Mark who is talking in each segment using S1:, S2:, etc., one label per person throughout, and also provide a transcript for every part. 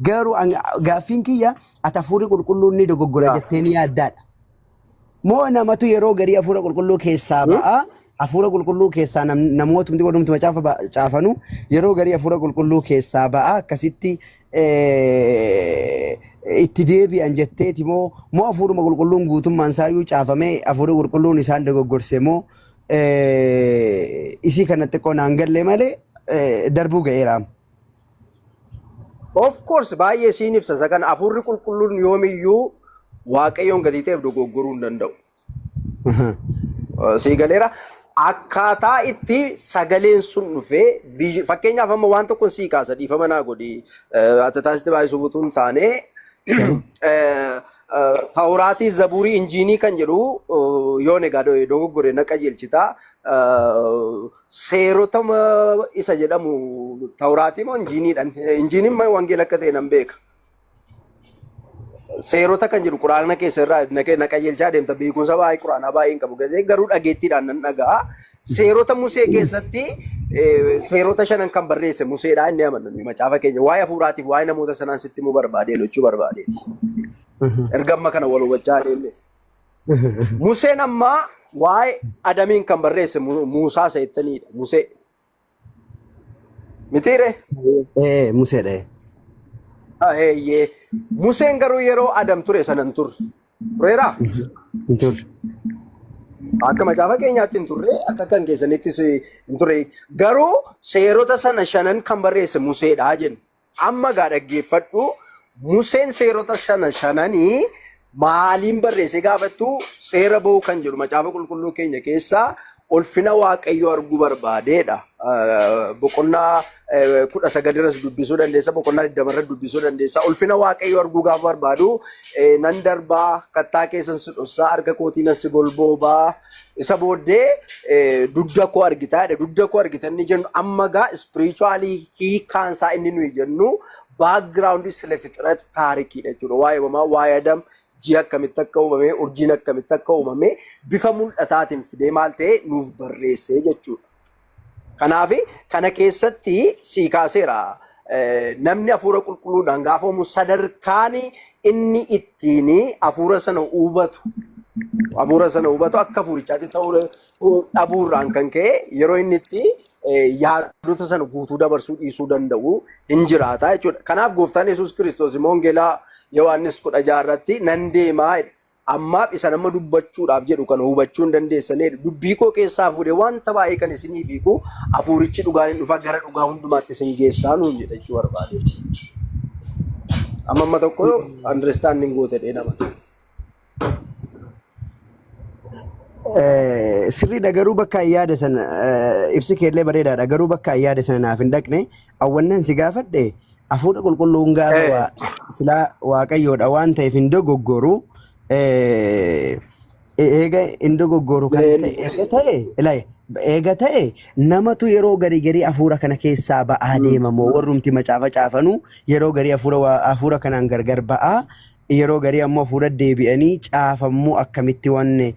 S1: Garuu gaaffiin kiyya ati hafuurri qulqulluun ni dogoggora jettee ni yaaddaadha. Moo namatu yeroo garii hafuura qulqulluu keessaa ba'a, hafuura qulqulluu keessaa namootumti warrumti macaafa caafanu yeroo garii hafuura qulqulluu keessaa ba'a akkasitti itti deebi'an jetteeti moo moo hafuuruma qulqulluun guutummaan isaayyuu caafamee hafuurri qulqulluun isaan dogoggorse moo isii kana xiqqoo naan galle malee darbuu ga'eera.
S2: Of course baay'ee siin ibsa isa kana hafuurri qulqulluun yoomiyyuu waaqayyoon gatii ta'eef dogoggoruu hin danda'u. Sii galeera. Akkaataa itti sagaleen sun dhufee fakkeenyaaf amma waan tokkon sii kaasa dhiifama naa godhi ati taasisti baay'isuuf utuu hin taane Tawraatii, Zabuurii, Injiinii kan jedhu yoon egaa dogoggore na qajeelchita. Seerota isa jedhamu Tawraatii moo Injiiniidhaan? Injiiniin wangeela akka ta'e nan beeka. Seerota kan jedhu quraana keessa irraa na qajeelchaa deemta. Beekumsa baay'ee quraanaa baay'ee hin qabu. Garuu dhageettiidhaan nan dhaga'a. Seerota Musee keessatti seerota shanan kan barreesse Museedha inni amannu nuyi macaafa keenya. Waa'ee hafuuraatiif waa'ee namoota sanaan sitti himuu barbaadeen jechuu barbaadeeti. Erga amma kana wal hubachaa adeemne. Museen amma waa'ee Adamiin kan barreesse Muusaa isa jettaniidha. Musee. Mitiire?
S1: Ee Museedha.
S2: Eeyyee. Museen garuu yeroo Adam ture sana hin turre. Tureeraa?
S1: Hin turre.
S2: Akka macaafa keenyaatti hin turre, akka kan keessanittis hin turre. Garuu seerota sana shanan kan barreesse Museedha jenna. Amma gaa dhaggeeffadhu Museen seerota sana shananii maaliin barreesse gaafattu seera ba'uu kan jedhu macaafa qulqulluu keenya keessaa ulfina Waaqayyoo arguu barbaadeedha. Boqonnaa 19 irras dubbisuu dandeessa, boqonnaa 20 irra dubbisuu dandeessa. Ulfina Waaqayyoo arguu gaafa barbaadu nan darbaa, kattaa keessan si dhossaa, harka kootii nan si golboobaa. Isa booddee dugda koo argitaa jedha. Dugda koo argita inni jennu amma gaa spiritually hiikaan isaa inni nuyi jennu background sile fixrat taarikiidha jechuudha. Waa'ee uumamaa, waa'ee Adam, ji'a akkamitti akka uumame, urjiin akkamitti akka uumame bifa mul'ataatiin fidee maal ta'e nuuf barreessee jechuudha. Kanaaf kana keessatti sii kaaseera. Namni hafuura qulqulluudhaan gaafa uumu sadarkaan inni ittiin hafuura sana hubatu hafuura sana hubatu akka hafuurichaatti ta'uu dhabuurraan kan ka'e yeroo inni itti yaadota sana guutuu dabarsuu dhiisuu danda'u hin jiraata jechuudha. Kanaaf gooftaan Yesuus Kiristoos immoo Wangeelaa Yohaannis 16 irratti nan deemaa jedhe. Ammaaf isan amma dubbachuudhaaf jedhu kana hubachuu hin dandeessan jedhe. Dubbii koo keessaa fuudhee wanta baay'ee kan isiniif hiiku hafuurichi dhugaan hin dhufa gara dhugaa hundumaatti isin geessaa nuun jedha jechuu barbaadeeti. Amma amma tokko understanding goote dhee nama.
S1: Sirriidha garuu bakka yaada sana ibsi keellee bareedaadha garuu bakka yaada sana naaf hin dhaqne awwannan si gaafadhe hafuura qulqulluun gaafa waa silaa waaqayyoodha waan ta'eef hin dogoggoru eega hin dogoggoru kan ta'e eega ta'e ilaa eega ta'e namatu yeroo garii garii hafuura kana keessaa ba'aa deema moo warrumti macaafa caafanuu yeroo garii hafuura hafuura kanaan gargar ba'aa yeroo garii ammoo hafuura deebi'anii caafammoo akkamitti wanni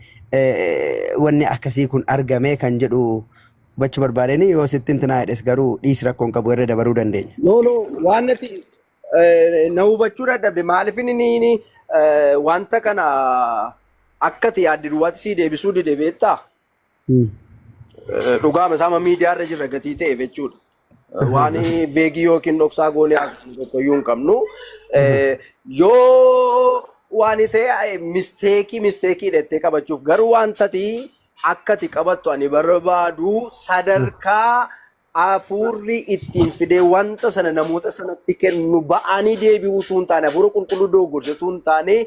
S1: wanni akkasii kun argame kan jedhu hubachuu barbaadeen yoo sitti intinaa jedhes garuu dhiisi rakkoon qabu irra dabaruu dandeenya.
S2: No, no, waan natti na hubachuu dadhabde maaliif inni inni wanta kana akka ati yaadde duwwaatti sii deebisuu dide beektaa? Dhugaama isaa amma miidiyaa irra jirra gatii ta'eef jechuudha. Waan veegii yookiin dhoksaa goonee haasofnu tokko iyyuu hin qabnu. Yoo waan ta'e misteekii misteekii jettee qabachuuf garuu wanta ati akka ati qabattu ani barbaadu sadarkaa hafuurri ittiin fidee wanta sana namoota sanatti kennu ba'anii deebi'uu utuu hin taane hafuura qulqulluu dogoggorse utuu hin taane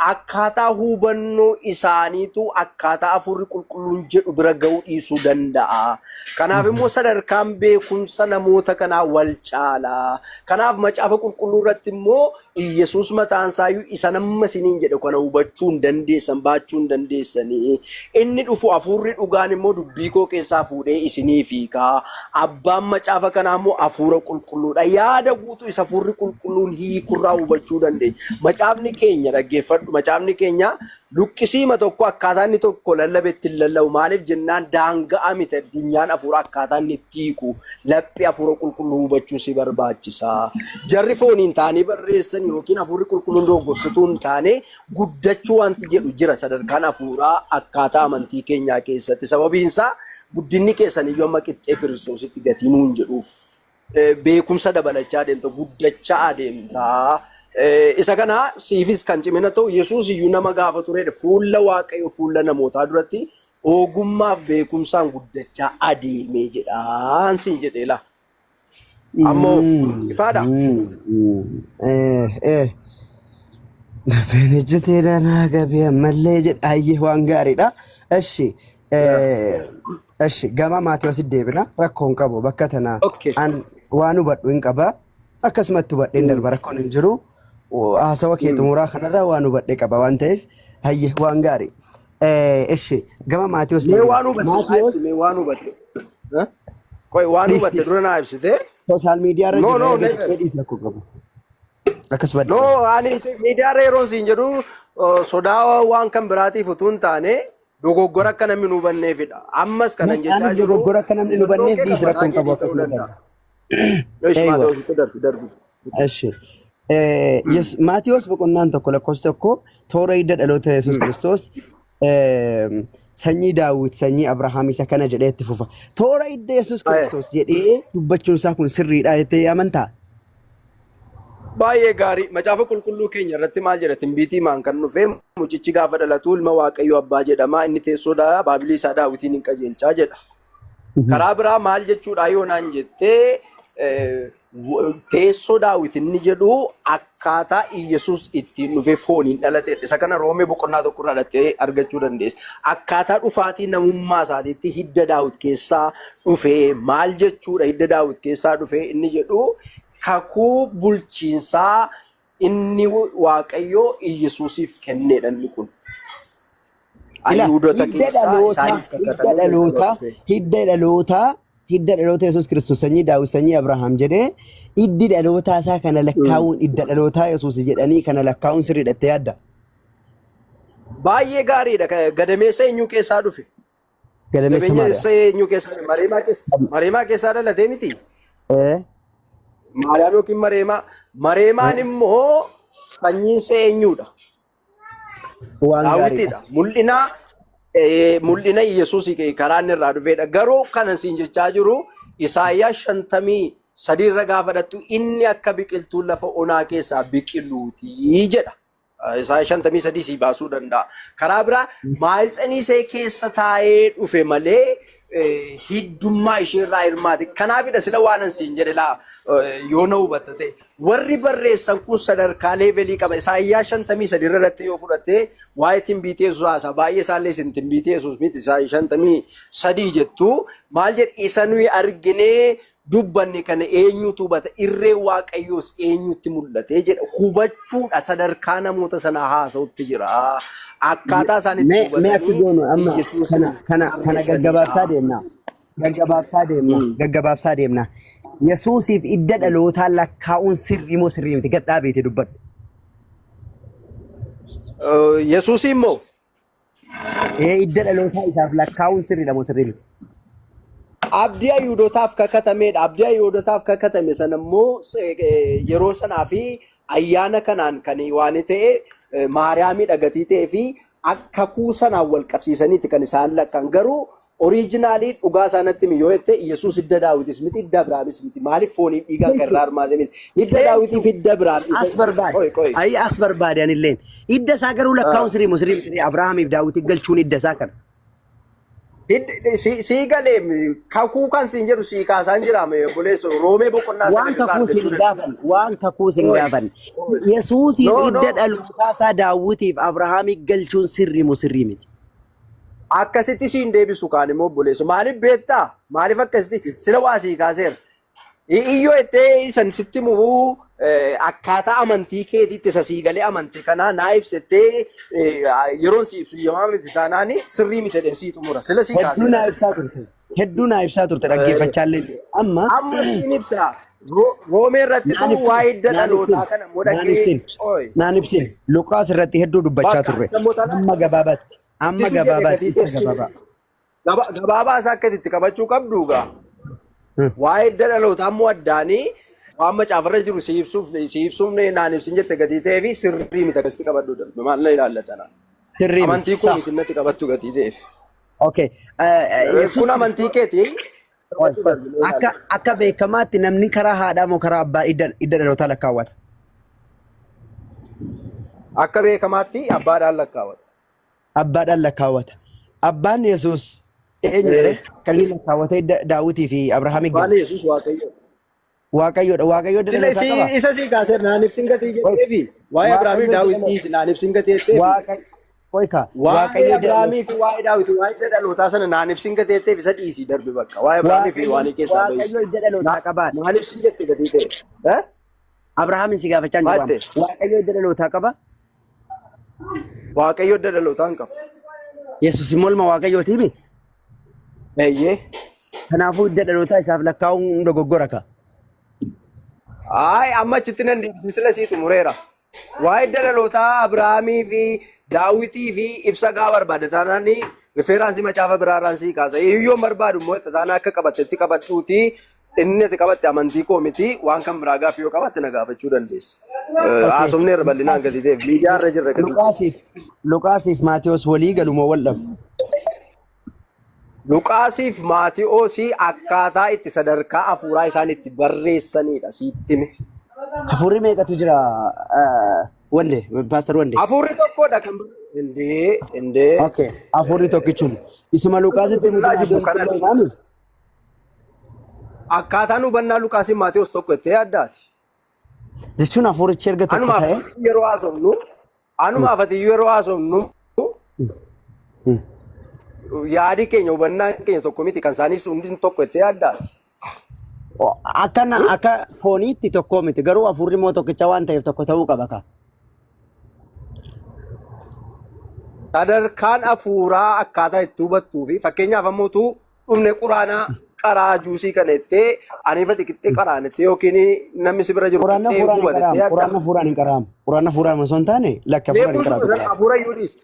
S2: akkaataa hubannoo isaaniitu akkaataa hafuurri qulqulluun jedhu bira ga'uu dhiisuu danda'a. Kanaaf immoo sadarkaan beekumsa namoota kanaa wal caala. Kanaaf macaafa qulqulluu irratti immoo Iyyasuus mataan isaayyuu isa nama isiniin jedhe kana hubachuu hin dandeessan, baachuu hin dandeessanii. Inni dhufu hafuurri dhugaan immoo dubbii koo keessaa fuudhee isiniif hiika. Abbaan macaafa kanaa immoo hafuura qulqulluudha. Yaada guutuu isa hafuurri qulqulluun hiikurraa hubachuu dandeenya. Macaafni keenya dhaggeeffadhu, macaafni keenya Luqqisiima tokko akkaataa inni tokko lallabetti hin lallabu. Maaliif jennaan daanga'aa miti addunyaan hafuura akkaataa inni itti hiiku laphee hafuura qulqulluu hubachuu si barbaachisa. Jarri fooniin ta'anii barreessan yookiin hafuurri qulqulluun dogoggorsituu hin taane guddachuu wanti jedhu jira sadarkaan hafuuraa akkaataa amantii keenyaa keessatti. Sababiin isaa guddinni keessan iyyuu amma qixxee Kiristoositti gatii nuun jedhuuf. Beekumsa dabalachaa adeemta, guddachaa adeemta. Isa kana siifis kan cimina ta'u Yesuus iyyuu nama gaafa turedha. Fuula Waaqayyo fuula namootaa duratti ogummaaf beekumsaan guddachaa adeeme jedha. Siin jedhee laa. Ammoo ifaadha.
S1: Dubbiin ejjeteedha naa gabee ammallee jedha hayyee waan gaariidha. Eshi eshi gama Maatiyoosi deebina rakkoo hin qabu bakka tana an waan hubadhu hin qaba akkasumatti hubadheen darba rakkoon hin jiru haasawa kee xumuraa kanarraa waan hubadhe qaba waan ta'eef hayyee waan gaarii. Eshi gama Maatiyoos
S2: Mee
S1: deebina.
S2: waan hubatte naa
S1: Maatiyoos
S2: ibsi, mee waan hubatte. Eh? Qoy waan
S1: dhiis
S2: hubatte
S1: dhiis
S2: dura naa ibsite.
S1: social media irra
S2: No,
S1: jirra
S2: no,
S1: erga
S2: never.
S1: jettee dhiis rakkoo qabu. Akkasuma
S2: No, ani miidiyaa irra yeroon siin jedhu sodaa waan kan biraatiif utuu hin taane dogoggora akka namni hin hubanneefidha. Ammas kanan jechaa
S1: Anis
S2: jiru
S1: dogoggora akka namni hin
S2: hubannoo
S1: hubanneef
S2: kee
S1: dhiis
S2: kan
S1: rakkoo
S2: mataa
S1: hin qabu
S2: keetii ta'uu
S1: akkasuma
S2: danda'a.
S1: darba.
S2: Eesh
S1: Eeywa.
S2: Maatewositti darbi darbi.
S1: Eshi. Yes, Maatiyos boqonnaan 1 lakkoofsa 1 toora hidda dhaloota Yesuus Kiristoos sanyii Daawit sanyii Abrahaam isa kana jedhee itti fufa. Toora hidda Yesuus Kiristoos jedhee dubbachuun isaa kun sirriidha jettee amantaa?
S2: Baay'ee gaarii. Macaafa qulqulluu keenya irratti maal jedha? Timbiitii maan kan dhufe mucichi gaafa dhalatu ilma Waaqayyo abbaa jedhama. Inni teessoo baabilii isaa Daawitiin hin qajeelchaa jedha. Karaa biraa maal jechuudha yoo naan jettee teessoo Daawit inni jedhu akkaataa Iyyasuus ittiin dhufe fooniin dhalatedha. Isa kana Roomee boqonnaa 1 irraa dhattee argachuu dandeessa. Akkaataa dhufaatii namummaa isaatiitti hidda Daawit keessaa dhufe maal jechuudha hidda Daawit keessaa dhufe inni jedhu kakuu bulchiinsaa inni Waaqayyo Iyyasuusiif kennedha inni kun.
S1: Ila
S2: Ayihuudota
S1: hidda
S2: keessaa
S1: dhalootaa
S2: isaaniif
S1: hidda
S2: kakatamee jalqaba
S1: dhalootaa
S2: dhufe.
S1: hidda dhalootaa hidda dhaloota Yesuus Kiristoos sanyii Daawit sanyii Abrahaam jedhee hiddi dhalootaa isaa kana lakkaa'uun hidda dhalootaa Yesuus jedhanii kana lakkaa'uun sirriidha jettee yaadda?
S2: Baay'ee gaariidha. Gadameessa eenyuu keessaa dhufe?
S1: Gadameessa Maariyaam.
S2: Gadameessa eenyuu keessaa dhufe? Mareemaa keessa Mareemaa keessaa dhalatee miti?
S1: Ee,
S2: Maariyaam yookiin Mareemaa. Mareemaan immoo sanyiin isaa eenyuudha?
S1: Waan gaariidha.
S2: Daawitiidha. Mul'ina mul'ina Yesuus karaa inni irraa dhufedha. Garuu kanan siin jechaa jiru Isaayyaas 53 irra gaafa dhattu inni akka biqiltuu lafa onaa keessaa biqiluuti jedha. Isaayyaas 53 sii baasuu danda'a. Karaa biraa maayitsanii ishee keessa taa'ee dhufe malee hiddummaa ishee irraa hirmaate. Kanaafidha sila waanan siin jedhe laa yoo na hubatta ta'e. Warri barreessan kun sadarkaa leevelii qaba. Isaayyaas 53 irratti yoo fudhatte waa'ee timbiitii Yesuus haasa. Baay'ee isaallee isin timbiitii Yesuus miti Isaayyaas 53 jettu. Maal jedhe isa nuyi arginee dubbanne kana eenyutu hubata? Irreen Waaqayyoos eenyutti mul'ate jedha. Hubachuudha sadarkaa namoota sanaa haasa'utti jira. Akkaataa isaan itti
S1: Mee akka
S2: hubatanii
S1: goonu amma
S2: Yesuusin
S1: kana kana kana
S2: barreessanidha.
S1: gaggabaabsaa deemna. Gaggabaabsaa deemna. Gaggabaabsaa deemna. Yesuusiif idda dhalootaa lakkaa'uun sirrii moo sirrii miti? Gad dhaabeeti dubbadhu.
S2: Yesuus immoo
S1: Ee idda dhalootaa isaaf lakkaa'uun sirriidha moo sirrii miti?
S2: Abdii Ayihuudotaaf kakatameedha. Abdii Ayihuudotaaf kakatame sana immoo yeroo sanaa fi ayyaana kanaan kan waan ta'e Maariyaamii dhagatii ta'ee fi kakuu sanaan wal qabsiisaniiti kan isaan lakkaan. Garuu oriijinaalii dhugaa isaanitti himi yoo jette Yesuus hidda Daawitis miti hidda Abiraamis miti. Maaliif fooniif dhiigaan kan irraa hirmaate miti. Hidda Daawitii fi hidda Abiraam
S1: As
S2: isa
S1: barbaade.
S2: qoy qoy.
S1: Ayi as barbaade anilleen. Hidda isaa garuu lakkaa'uun sirrii moo sirrii miti? Abrahaamiif Daawitiif galchuun hidda isaa kana.
S2: Si galee kakuu kan siin jedhu sii kaasaan jiraame obboleesso Roomee boqonnaa
S1: Waan
S2: 9 irraa
S1: kakuu
S2: argachuu
S1: sin
S2: dandeenya.
S1: gaafan, waan kakuu sin
S2: Qoy.
S1: gaafan. Yesuusiif
S2: No,
S1: hidda
S2: no.
S1: dhalootaa isaa Daawitiif Abrahaamiif galchuun sirrii moo sirrii miti?
S2: Akkasitti siin deebisu kaan immoo obboleessu. Maaliif beektaa? Maaliif akkasitti sila waa sii kaaseera. Iyyoo jettee isan sitti muu akkaataa amantii keetiitti isa sii galee amantii kanaa naa ibsettee yeroon si ibsu yamaa miti taanaan sirrii miti jedheen sii xumura. Sila sii
S1: Hedduu
S2: kaaseera.
S1: naa ibsaa turte. Hedduu naa ibsaa turte dhaggeeffachaa illee. Amma
S2: Amma siin ibsa. Roomee irrattitu
S1: Naan ibsin,
S2: waa'ee hidda
S1: naan ibsin,
S2: dhalootaa kana immoo
S1: naan
S2: dhaqee
S1: ibsin,
S2: oi.
S1: naan ibsin. Luqaas irratti hedduu dubbachaa
S2: Bakka
S1: turre.
S2: immoo tana
S1: Amma gabaabaatti, amma
S2: situ jedhe
S1: gabaabaatti,
S2: gatii
S1: ibsa
S2: teessee.
S1: gabaabaa.
S2: Gabaabaa isaa akka itti qabachuu qabdu gaa. Waa'ee hidda dhalootaa immoo addaanii waan macaafarra jiru si ibsuuf naan ibsin jette gatii ta'ee fi sirrii miti akkasitti qabadhu darbe maal na ilaallata naan.
S1: Sirrii miti.
S2: Amantii koo
S1: Sa.
S2: miti natti qabattu gatii ta'eef.
S1: Okay. Yesuus
S2: Kun amantii keeti.
S1: Oi, akka beekamaatti namni karaa haadhaa moo karaa abbaa hidda dhalootaa lakkaawwata?
S2: Akka beekamaatti abbaadhaan lakkaawwata.
S1: Abbaadhaan lakkaawwata. Abbaan Yesuus eenyu jedhee kan inni lakkaawwate hidda Daawitii fi Abrahaamii
S2: Abbaan
S1: gala.
S2: Yesuus Waaqayyo.
S1: Waaqayyoodha. Waaqayyo hidda
S2: Sila
S1: dhalootaa
S2: si
S1: qaba.
S2: isa sii kaasee naan ibsin gatii jetteefi waa'ee Abrahaamii
S1: Waaqayyo hidda
S2: Daawit
S1: dhalootaa.
S2: dhiisi naan ibsin gatii jetteefi
S1: Waaqayyo. Qoyka.
S2: waa'ee
S1: Waaqayyo hidda dhalootaa.
S2: Abrahaamii fi waa'ee Daawit waa'ee hidda dhalootaa sana naan ibsin gatii jetteef isa dhiisii darbe bakka waa'ee Abrahaamii fi
S1: Waaqayyo
S2: waan keessaa
S1: Waaqayyo
S2: bahis.
S1: hidda dhalootaa qabaadha.
S2: Naan ibsin jette gatii ta'e. Eh?
S1: Abrahaamin si gaafachaa hin jiru
S2: Maatte
S1: amma. Waaqayyo hidda dhalootaa qaba.
S2: Waaqayyo hidda dhalootaa hin qabu.
S1: Yesuus immoo ilma Waaqayyootiimi.
S2: Eeyyee.
S1: Kanaafuu hidda dhalootaa isaaf lakkaa'uun dogoggora ka.
S2: Ayi amma achitti nan deebisni sila sii xumureera. Waa'ee hidda dhalootaa Abrahaamii fi Daawitii fi ibsa gaa barbaada taanaan reference macaafa biraarraan sii kaasa. Hiyyoon barbaadu immoo taanaan akka qabattetti qabadhuuti inni ati qabatte amantii koo miti waan kan biraa gaaffii yoo qabatte na gaafachuu dandeessa.
S1: Okay.
S2: Haasofni irra bal'inaan gadi ta'eef miidiyaa irra jirra gadi.
S1: Luqaasiif Maatewos walii galu moo wal dhabu?
S2: Luqaasiif Maatiyoosii akkaataa itti sadarkaa hafuuraa isaan itti barreessanidha siitti hime.
S1: Hafuurri meeqatu jira wande Pastor wande?
S2: Hafuurri tokkodha kan indee indee
S1: Okay. Hafuurri tokkichuma. Isuma Luqaasitti mutu
S2: irraa jibbu
S1: Maatewositti
S2: kana
S1: illee himaami?
S2: akkaataan hubannaa Luqaasiif Maatiyoos tokko itti addaati.
S1: Jechuun hafuurichi erga tokko
S2: Anumaaf
S1: ta'e.
S2: yeroo haasofnu anumaaf ati yeroo haasofnu yaadi keenya hubannaan keenya tokko miti kan isaanis hundi tokko itti addaati.
S1: Akka fooniitti tokko miti garuu hafuurri immoo tokkicha waan ta'eef tokko ta'uu qaba ka.
S2: Sadarkaan hafuuraa akkaataa itti hubattuu fi fakkeenyaaf ammoo tu dhufne quraanaa qaraa juusii kana jettee aniifa xiqixxee qaraan jettee yookiin namni si bira jiru
S1: Quraanna
S2: qixxee
S1: hafuuraan hin
S2: hubate
S1: qaraamu.
S2: jettee
S1: Quraanna
S2: adda.
S1: hafuuraan hin qaraamu. Quraanna hafuuraan osoo hin taane lakki hafuuraan hin
S2: Beekumsuma
S1: qaraatu
S2: sana
S1: quraana.
S2: hafuura iyyuu dhiisi.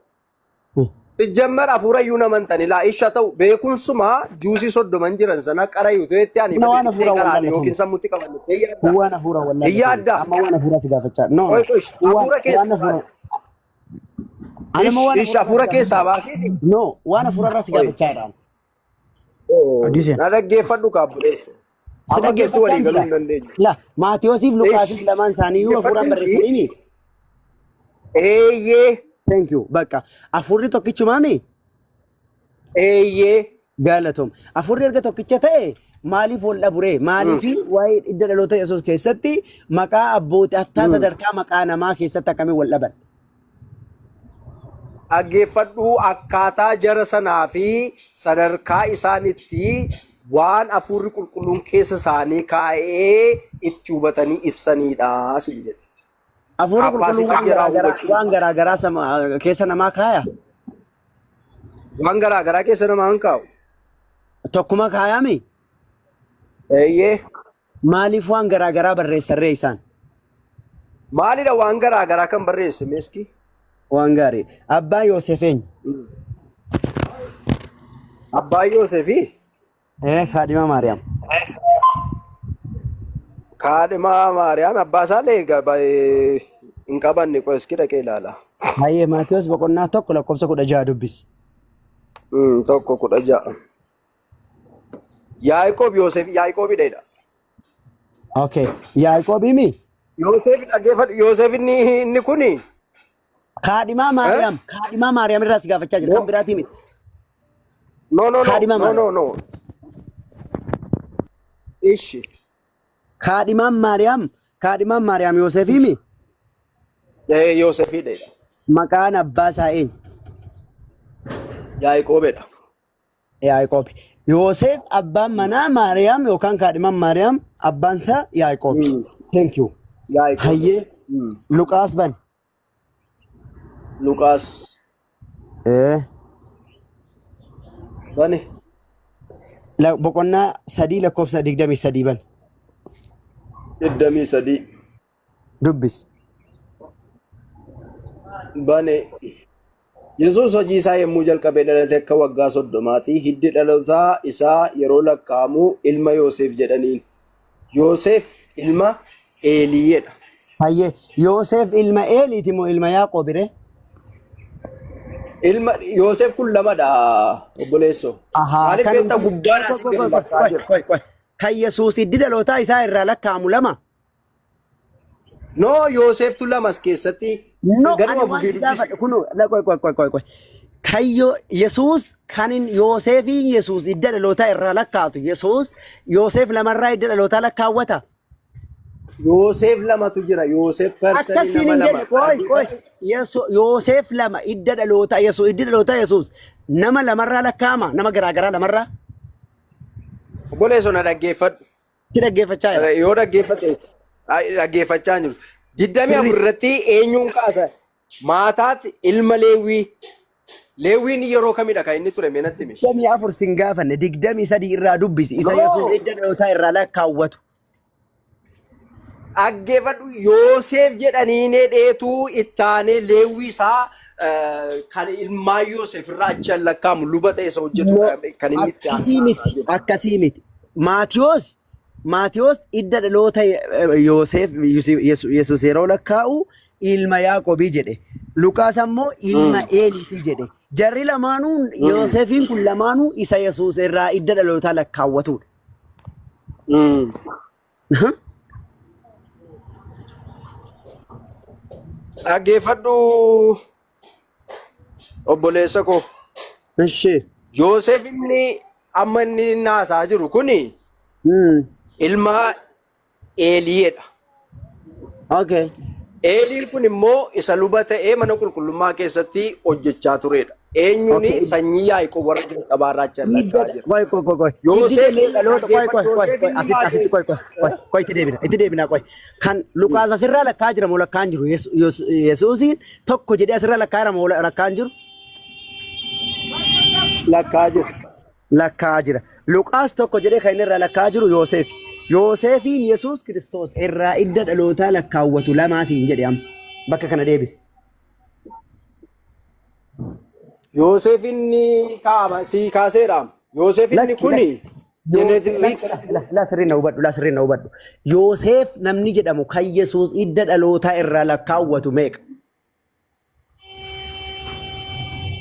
S2: Sijjammar hafuura iyyuu namantani laa isha ta'u beekumsuma juusii 30n jiran sana qarayu jettee
S1: Kun
S2: aniifa
S1: waan
S2: xiqixxee
S1: hafuuraan
S2: qaraan
S1: wallaallatame.
S2: yookiin sammuutti qabanne jettee yaadda.
S1: Kun waan hafuuraan
S2: Hin
S1: wallaallatame.
S2: yaadda.
S1: Amma waan hafuuraa si gaafachaa. No no.
S2: Qoy qoy
S1: Kun waan
S2: hafuura
S1: waan
S2: keessaa
S1: hafuuraa.
S2: baasi.
S1: Ani amma
S2: Ish
S1: waan
S2: ish
S1: hafuuraa
S2: hafuura
S1: si
S2: keessaa
S1: gaafachaa.
S2: baasiiti.
S1: No waan hafuuraa irraa si
S2: Qoy.
S1: gaafachaa jiraan.
S3: Hojii
S2: Na dhaggeeffadhu kaabbuleessu.
S1: Si
S2: Amma keessu
S1: dhaggeeffachaa
S2: walii
S1: hin
S2: galuu
S1: jira.
S2: hin dandeenyu.
S1: La Maatiyoosiif
S2: Ish
S1: Luqaasis lamaan isaanii iyyuu hafuuraan
S2: dhaggeeffadhuuti.
S1: barreessanii mi?
S2: Eeyyee
S1: Thank you. Bakka hafuurri tokkichumaami?
S2: eeyyee.
S1: Galatoom. Hafuurri erga tokkicha ta'e maaliif wal dhaburee? Maaliif waa'ee hidda dhaloota Yesuus keessatti maqaa abbootii hattaa sadarkaa maqaa namaa keessatti akkamiin wal dhaban?
S2: Dhaggeeffadhu akkaataa jara sanaa fi sadarkaa isaan itti waan hafuurri qulqulluun keessa isaanii kaa'ee itti hubatanii ibsanidha siin jedhe.
S1: Hafuurri qulqulluun
S2: Capacity
S1: waan
S2: jaraa
S1: garaagaraa
S2: hubachuu.
S1: waan garaagaraa keessa namaa kaaya.
S2: Waan garaagaraa keessa namaa hin kaa'u.
S1: Tokkuma kaayami?
S2: Eeyyee.
S1: Maaliif waan garaagaraa barreessarree isaan?
S2: Maalidha waan garaagaraa kan barreesse meeski?
S1: Waan gaarii. Abbaa Yoosef eenyu?
S2: Abbaa Yoosefi
S1: Kaadhima Maariyaam.
S2: Kaadhimaa Maariyaam abbaa isaallee hin qabanne qo'iski dhaqee ilaala.
S1: Hayyee Maatiyos boqonnaa 1 lakkoofsa 16 dubbisi.
S2: 1:16. Yaaqoob Yoosef Yaaqoobidha jedha.
S1: Okay. Yaaqoob himi?
S2: Yoosef dhaggeeffadhu Yoosef inni kuni
S1: Kaadhimaa Maariyaam. Kaadhimaa Maariyaam irraa si gaafachaa jira. Kan biraatii miti.
S2: No, no, no,
S1: Kaadhimaa
S2: no,
S1: Maariyaam.
S2: no, no. Ishi.
S1: Kaadhimaan Maariyaam. Kaadhimaan Maariyaam Yoosef himi?
S2: Yoosefidha jedha.
S1: Maqaan abbaa isaa eenyu?
S2: Yaaqoobidha.
S1: Yaaqoob. Yoosef abbaan manaa Maariyaam yookaan kaadhimaan Maariyaam abbaan isaa Yaaqoob. Thank you.
S2: Yaaqoob.
S1: Hayyee Luqaas bani.
S2: Luqaas bani.
S1: Boqonnaa 3 lakkoofsa 23 bani.
S2: 23.
S1: Dubbisi.
S2: Bane. Yesuus hojii isaa yommuu jalqabee dhalate akka waggaa 30ti. Hiddi dhalootaa isaa yeroo lakkaa'amu ilma Yoosef jedhaniin. Yoosef ilma Eeliyeedha.
S1: Hayyee Yoosef ilma Eeliiti moo ilma Yaaqoob ree?
S2: Ilma Yoosef kun lamadha obboleessoo.
S1: Ahaa,
S2: Maaliif
S1: kan
S2: beektaa gubbaadhaa si gadi lakkaa'aa jira.
S1: Kan Yesuus hiddi dhalootaa isaa irraa lakkaa'amu lama.
S2: No, Yooseftu lamas keessatti
S1: No, ani
S2: gaduma
S1: waan
S2: fufii
S1: si
S2: dubbisi.
S1: gaafadhe kunoo la qoy qoy qoy qoy qoy. Kan Yesuus kan Yoosefiin Yesuus hidda dhalootaa irraa lakkaa'atu Yesuus Yoosef lamarraa hidda dhalootaa lakkaawwata.
S2: Yoosef lamatu jira. Yoosef persanii
S1: Akkasiin
S2: nama
S1: hin
S2: lama.
S1: jedhe qoy qoy. Yoosef lama hidda dhalootaa Yesuus hiddi dhalootaa Yesuus nama lamarraa lakkaa'ama nama garaagaraa lamarraa.
S2: Obboleessoo na dhaggeeffadhu.
S1: Si dhaggeeffachaa jira.
S2: Yoo dhaggeeffate dhaggeeffachaa hin jiru. 24 irratti eenyuun kaasa? Maataat ilma Leewwii. Leewwiin yeroo kamidha kan inni ture mee natti himi.
S1: 24 sin gaafanne 23 irraa dubbisi isa
S2: No.
S1: Yesuus hidda dhalootaa irraa lakkaawwatu.
S2: Dhaggeeffadhu Yoosef jedhanii dheetuu ittaanee Leewwii isaa kan ilmaan Yoosef irraa achi lakkaa'amu luba ta'e isa hojjetu kan inni itti
S1: Akkasii
S2: haasa'aa
S1: miti
S2: jiru.
S1: akkasii miti. Maatiyoos hidda dhaloota Yoosef Yesuus yeroo lakkaa'u ilma Yaaqoobii jedhe. Luqaas ammoo ilma Eeliitii jedhe. Jarri lamaanuu Yoosefiin kun lamaanuu isa Yesuus irraa hidda dhalootaa lakkaawwatudha.
S2: Dhaggeeffadhu obboleessa koo.
S1: Ishee.
S2: Yoosef inni amma inni naasaa jiru kuni ilma Eeliyeedha.
S1: Okay.
S2: Eeliin kun immoo isa luba ta'ee mana qulqullummaa keessatti hojjechaa turedha. Eenyuun
S1: Okay.
S2: sanyii Yaaqoob warra jalqabaa irraa achi lakkaa'aa jira.
S1: Qoy qoy qoy qoy.
S2: Yoosef
S1: Hiddi dhaloota qoy qoy qoy
S2: Yoosef
S1: qoy asitti asitti qoy qoy qoy qoy itti deebina qoy. Kan Luqaas asirraa lakkaa'aa jira moo lakkaa'aa hin jiru? Yesuusiin tokko jedhee asirraa lakkaa'aa jira moo lakkaa'aa hin jiru?
S2: Lakkaa'aa jira.
S1: Lakkaa'aa jira. Luqaas tokko jedhee kan inni irraa lakkaa'aa jiru Yoosef. Yoosefiin Yesuus Kiristoos irraa idda dhalootaa lakkaawwatu lamaa siin jedhe amma. Bakka kana deebisi.
S2: Yoosef inni kaa'ama sii kaaseera. Yoosef inni
S1: Lakki
S2: kuni
S1: lakki. Yoosef laa sirrii na hubadhu laa sirrii na hubadhu. Yoosef namni jedhamu kan Yesuus idda dhalootaa irraa lakkaawwatu meeqa?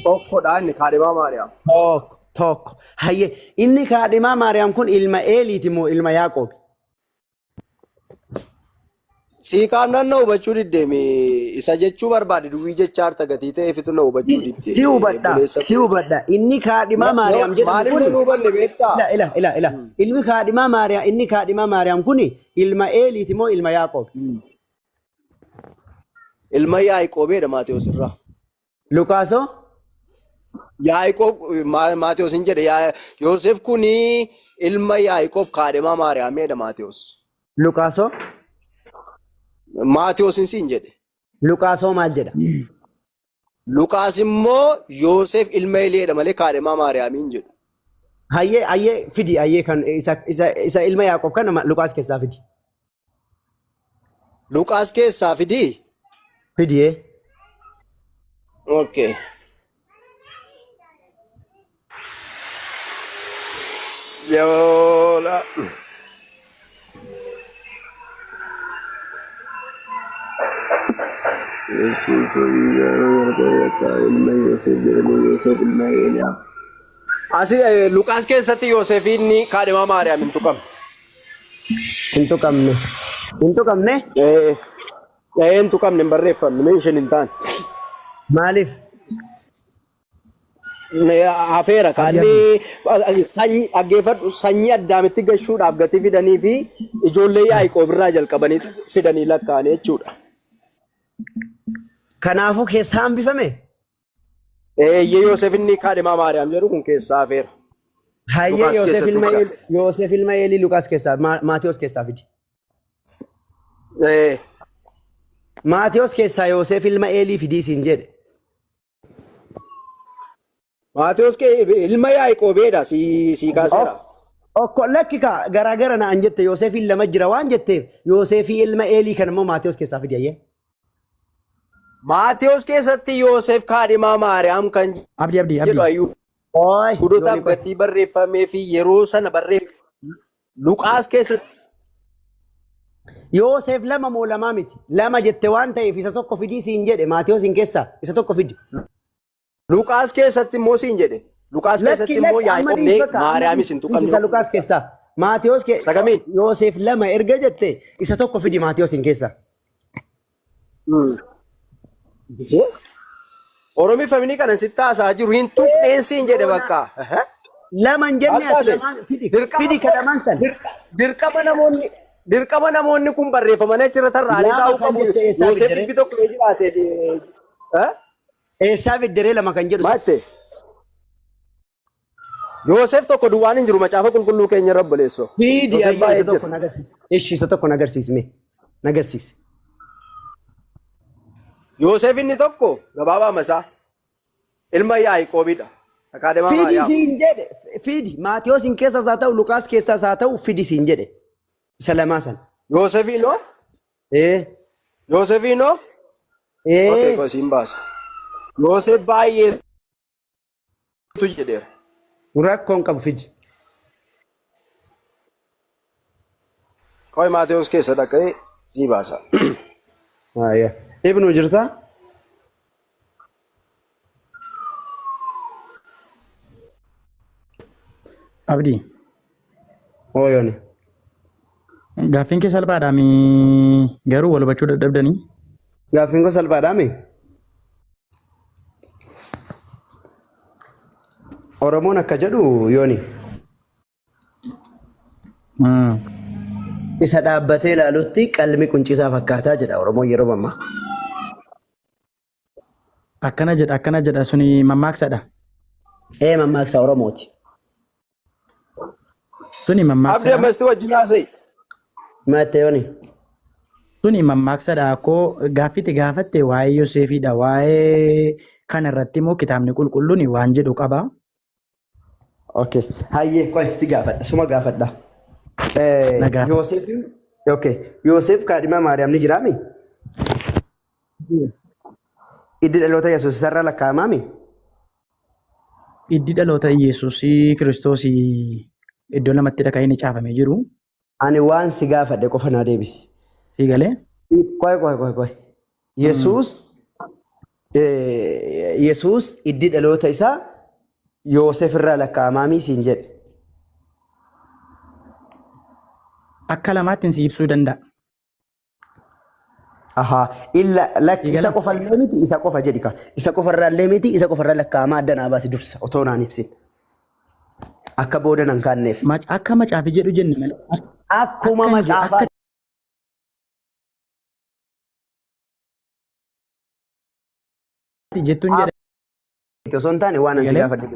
S2: Tokkodha inni kaadhimaa Maariyaam.
S1: Tokko tokko. Hayyee inni kaadhimaa Maariyaam kun ilma Eeliiti moo ilma Yaaqoobi?
S2: Sii kaannaan na hubachuu diddeemi isa jechuu barbaade duwwii jecha harta gatii ta'eefitu na hubachuu didde
S1: Si hubadha
S2: obboleessa
S1: si
S2: koo.
S1: hubadha inni kaadhimaa Maariyaam jedhamu
S2: Maaliif
S1: kun
S2: na hubanne beektaa?
S1: ila ila ila ila ilmi kaadhimaa Maariyaam inni kaadhimaa Maariyaam kun ilma Eeliiti moo ilma Yaaqoobi?
S2: Ilma Yaaqoobeedha Maatewos irraa.
S1: Luqaasoo
S2: Yaaqoob Maatewos hin jedhe Yoosef kuni ilma Yaaqoob kaadhimaa Maariyaameedha Maatewos.
S1: Luqaasoo
S2: Maatewos hin siin jedhe.
S1: Luqaasoo maal jedha?
S2: Luqaas immoo Yoosef ilma Eliyeedha malee kaadhimaa Maariyaamii hin jedhu.
S1: Hayyee hayyee fidi hayyee kan isa ilma Yaaqoob kana Luqaas keessaa fidi.
S2: Luqaas keessaa fidii?
S1: Fidi ee.
S2: Okay. Yoola. Asi Luqaas keessatti Yoosefiin kaadhimaa Maariyaam hin tuqamne.
S1: Hin tuqamne. Hin tuqamne?
S2: Hin tuqamne hin barreeffamne meeshaan hin taane.
S1: Maaliif?
S2: Hafeera kaanni sanyii dhaggeeffadhu sanyii addaamitti gashuudhaaf gatii fidanii fi ijoollee Yaaqoob irraa jalqabanii fidanii lakkaa'anii jechuudha.
S1: Kanaafuu keessaa hambifame?
S2: Eeyyee Yoosef inni kaadhimaa Maariyaam jedhu kun keessaa hafeera.
S1: Hayyee
S2: Luqaas
S1: Yoosef
S2: keessatti
S1: ilma
S2: Luqaas.
S1: Yoosef ilma Eelii Luqaas keessaa Maatewos keessaa fidi. Maatewos keessaa Yoosef ilma Eelii fidii siin jedhe.
S2: Maatewos ilma Yaaqoobeedha sii kaaseera.
S1: Okko lakki kaa garaagara na'an jette Yoosefiin lama jira waan jetteef Yoosefii ilma Eelii kan immoo Maatewos keessaa fidi ayyee.
S2: Maatewos keessatti Yoosef kaadhimaa Maariyaam kan
S3: Abdi abdi
S2: jedhu
S3: abdi.
S2: ayyuu
S1: Ooy
S2: Yihuudootaaf
S1: yooni qoy.
S2: gatii barreeffamee fi yeroo sana barreeffame. Luqaas keessatti
S1: Yoosef lama moo lamaa miti? Lama jette waan ta'eef isa tokko fidii siin jedhe Maatewos hin keessaa isa tokko fidi.
S2: Luqaas keessatti immoo siin jedhe. Luqaas keessatti
S1: Lakki
S2: immoo
S1: lakki amma
S2: Yaaqoob
S1: dhiis
S2: nee
S1: bakka amma
S2: Maariyaamis
S1: dhiis
S2: hin
S1: dhiis
S2: tuqamne
S1: isa
S2: of
S1: Luqaas keessaa. Maatewos kee
S2: Sagamiin.
S1: Yoosef lama erga jette isa tokko fidi Maatewos hin keessaa.
S2: Oromii famini kana sitti haasaa jiru hin tuqneen siin jedhe bakka.
S1: Lama hin jenne
S2: Maal
S1: ati
S2: taate?
S1: lamaan fidi
S2: Dirqama
S1: fidi ka lamaan san.
S2: dirqama namoonni dirqama namoonni kun barreeffamanii achirra tarraa'anii
S1: Lama
S2: taa'uu
S1: kan
S2: qabu.
S1: jette eessaa
S2: Yoosef
S1: fidde ree?
S2: dhibbi tokko yoo jiraate eh?
S1: Eessaa fidde ree lama kan jedhu
S2: Maal
S1: san?
S2: jette? Yoosef tokko duwwaan hin jiru macaafa qulqulluu keenya irra obboleessoo.
S1: Fidi
S2: Yoosef
S1: ayyee isa
S2: baay'ee
S1: tokko
S2: jira.
S1: na agarsiisi. Ishi isa tokko na agarsiisi mee. Na agarsiisi.
S2: Yoosef inni tokko gabaabaa masaa ilma Yaaqoobiidha. Sakaadema
S1: Fidi
S2: Maariyaam.
S1: siin jedhe fidi Maatewos hin keessaas haa ta'u Luqaas keessaas haa ta'u fidi siin jedhe isa lamaa san.
S2: Yoosefiinoo
S1: Ee
S2: Yoosefiinoo okay
S1: ee
S2: koo siin baasa. Yoosef baay'eetu jedheera.
S1: rakkoon qabu fidi.
S2: Qoy Maatewos keessa dhaqee sii baasa.
S1: Ayya. Ibnu jirtaa?
S3: Abdi.
S1: Ooyooni.
S3: Gaaffiin kee salphaadha mi garuu wal hubachuu dadhabdanii.
S1: Gaaffiin koo salphaadhaa mi? Oromoon akka jedhu yooni. Isa dhaabbatee ilaalutti qalmi quncisaa fakkaataa jedha Oromoon yeroo mammaa.
S3: Akkana jedha akkana jedha suni mammaaksadha.
S1: Ee mammaaksa Oromooti.
S3: Suni
S2: Abdi
S3: mammaaksadha.
S2: ammasti wajjin haasa'i.
S1: Maatte yooni.
S3: Suni mammaaksadha akkoo gaaffiti gaafatte waa'ee Yoseefidha. Waa'ee kana irratti immoo kitaabni qulqulluun waan jedhu qaba.
S1: Okay. Hayyee qoy si gaafadha. Suma gaafadha.
S3: Na gaafadhu.
S1: Yoosefiin okay. Yoosef kaadhimaa Maariyaam ni jiraami? Iddi dhaloota Yesuus isarraa lakkaa'amaami?
S3: Iddi dhaloota Yesuus Kiristoos iddoo lamattidha kan inni caafamee jiru.
S1: Ani waan si gaafadhe qofa naa deebisi.
S3: Sii galee?
S1: Qoy qoy qoy qoy. Yesuus Yesuus iddi dhaloota isaa Yoosef irraa lakkaa'amaamii siin jedhe.
S3: Akka lamaatti si ibsuu danda'a.
S1: Ahaa illa lakki
S3: Sii
S1: isa
S3: galee?
S1: qofallee miti isa qofa jedhi ka. Isa qofarraallee miti isa qofarraa lakkaa'amaa adda naa baasi dursa otoo naan ibsin. Akka booda nan kaanneef.
S3: Akka macaafi jedhu jenne malee.
S1: Akkuma
S3: Akka hin
S1: macaafaa
S3: akka jettuun jedha.
S1: Osoo hin taane waan ani si
S3: Galee?
S1: gaafadhe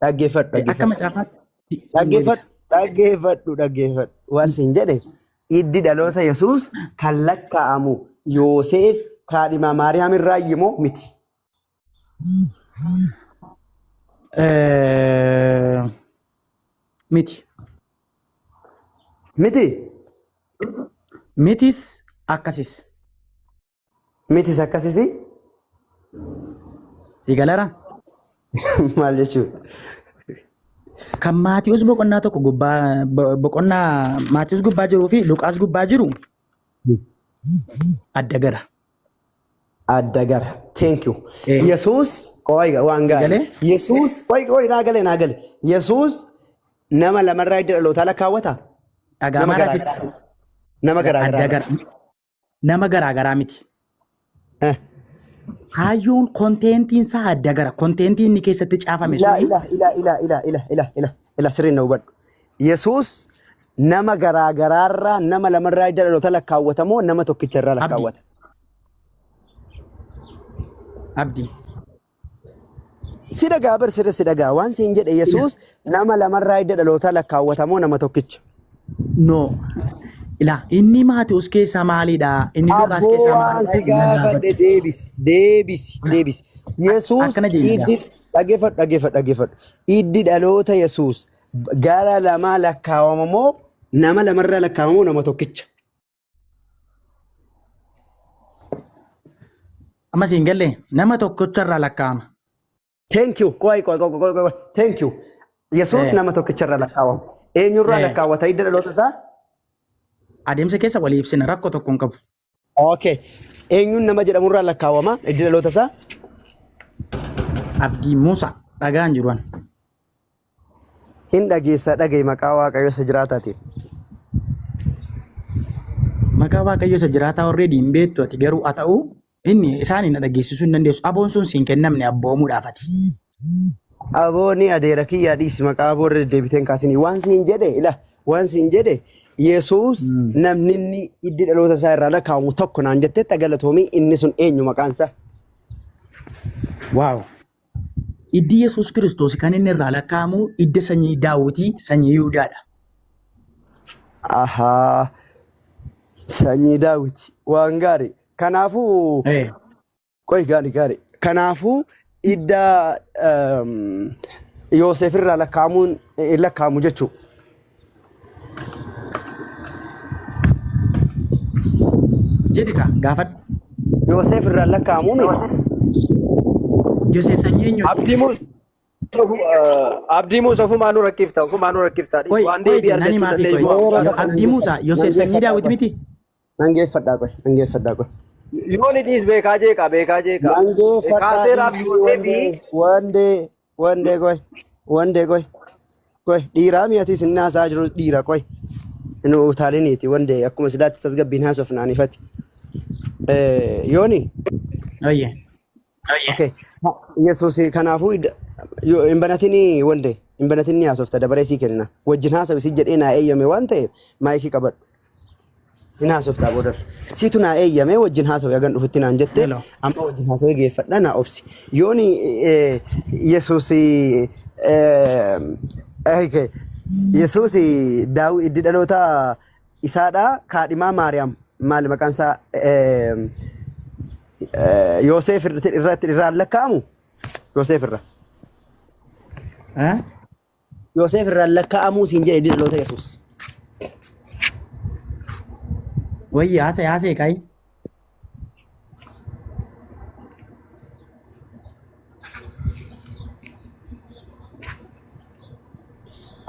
S1: dhaggeeffadhu
S3: Akka
S1: dhaggeeffadhu
S3: macaafaatti siin
S1: dhaggeeffadhu
S3: deebisa.
S1: dhaggeeffadhu dhaggeeffadhu waan siin jedhe iddi dhaloota Yesuus kan lakkaa'amu Yooseef kaadhimaa Maariyaam irraa immoo miti.
S3: Miti.
S1: Miti
S3: Mitis akkasis.
S1: mitis akkasisi
S3: Sii galeera?
S1: maal jechuudha?
S3: Kan Maatiyus boqonnaa tokko gubbaa boqonnaa Maatiyus gubbaa jiruu fi Luqaas gubbaa jiru adda gara.
S1: Adda gara. Thank you.
S3: Eh.
S1: Yesuus qoy waan
S3: Sii
S1: gaarii.
S3: galee?
S1: Yesuus qoy qoy naa gale naa gale. Yesuus nama lamarraa hidda dhalootaa lakkaawwata? Nama
S3: Dhagaamaa
S1: garaa
S3: sitti
S1: garaa. Nama garaa
S3: adda
S1: garaa.
S3: gara. Nama garaa garaa miti. Kaayyoon konteentiin isaa adda gara. Konteentiin inni keessatti caafame
S1: Ilaa
S3: suni
S1: ilaa ilaa ilaa ilaa ilaa ilaa ilaa ilaa sirriin na hubadhu. Yesuus nama garaa garaarraa nama lamarraa hidda dhaloota lakkaawwata moo nama tokkicha irraa
S3: Abdi.
S1: lakkaawwata?
S3: Abdi.
S1: Si dhagaa bar sirri si dhagaa waan siin jedhe Yesuus nama lamarraa hidda dhalootaa lakkaawwata moo nama tokkicha?
S3: No. Ilaa inni Maatewos keessaa maalidha? Inni Luqaas
S1: Abboo
S3: keessaa
S1: waan si
S3: maalidha? Na
S1: gaafadhe
S3: gaafadhu.
S1: deebisi deebisi deebisi. Yesuus
S3: Akkana jedhi
S1: hiddi dhaggeeffadhu dhaggeeffadhu dhaggeeffadhu. Hiddi dhaloota Yesuus Gara lamaa lakkaawama moo nama lamarraa lakkaawama moo nama tokkicha?
S3: Amma siin galle nama tokkocharraa lakkaa'ama.
S1: Thank you. Qoy qoy qoy qoy qoy. Thank you. Yesuus nama tokkicharraa lakkaawama. Eenyurraa lakkaawwata hidda dhaloota isaa?
S3: Adeemsa keessa walii ibsina rakkoo tokko hin qabu.
S1: Okay. Eenyuun nama jedhamurraa lakkaawama hiddi dhaloota isaa?
S3: Abdii Muusaa dhagaan jiru an.
S1: In dhageessa dhaga'i maqaa Waaqayyo isa jiraataatiin.
S3: Maqaa Waaqayyo isa jiraataa already hin beektu ati garuu haa ta'u inni isaan na dhageessisuu hin dandeessu. Aboon sun siin kennamne abboomuudhaaf ati.
S1: Abooni adeera kiyyaa dhiisi maqaa aboo irra deddeebiteen kaasinii waan siin jedhe ila waan siin jedhe Yesuus namni inni hiddi dhaloota isaa irraa lakkaa'amu tokko naan jetteetta galatoomii inni sun eenyu maqaan isaa?
S3: Waaw. Iddi Yesuus Kiristoos kan inni irraa lakkaa'amu idda sanyii Daawwitii sanyii Yihudaadha.
S1: Ahaa sanyii Daawiti waan gaarii kanaafuu Qoy gaari gaari. Kanaafuu idda Yoosef irraa lakkaa'amuun hin lakkaa'amu jechuudha.
S3: Jedhi kaa gaafadhu.
S1: Yoosef irraa lakkaa'amuun
S3: Yoosef sanyii eenyuti?
S2: Abdii Muus Abdii Muus ofumaa nu rakkifta ofumaa nu rakkifta
S3: Qoy
S2: waan
S3: qoy
S2: deebii
S3: jennaan
S2: argachuu
S3: himaa fi
S2: dandeessu
S3: qoy.
S2: waan
S1: Seera
S2: mucaa
S3: Abdii Muusaa Yoosef sanyii Daawit miti?
S1: Nan geeffadhaa qoy, nan geeffadhaa qoy.
S2: Yoo ni dhiis beekaa jeeqa beekaa jeeqa.
S1: Nan geeffadhaa
S2: Kaaseeraaf
S1: dhiisii
S2: Yoseefi
S1: wandee wandee wandee qoy wandee qoy qoy dhiiraa mi'atis inni haasaa jiru dhiira qoy. Nu utaaliniiti wandee akkuma sidaatti tasgabbiin haasofnaan ifati. Yooni
S3: Oye.
S1: okay. Yesuus kanaafuu hin banatinii wandee hin banatinii haasofta dabaree sii kenna wajjin haasawi si jedhee naa eeyyame waan ta'eef maayikii qabadhu. Hin haasoftaa boodar. Siitu naa eeyyamee wajjin haasawi hagan dhufutti naan jette
S3: Hello.
S1: amma wajjin haasawee geeffadha naa obsi. Yooni Yesuus okay. Yesuus Daawit hiddi dhaloota isaadha kaadhimaa Maariyaam maali maqaan isaa Yooseef irratti irraan lakkaa'amu Yooseef irra.
S3: Eh?
S1: Yooseef irraan lakkaa'amuu siin jedhe hiddi dhaloota Yesuus.
S3: Wayyi haasa'e haasa'e kaayi.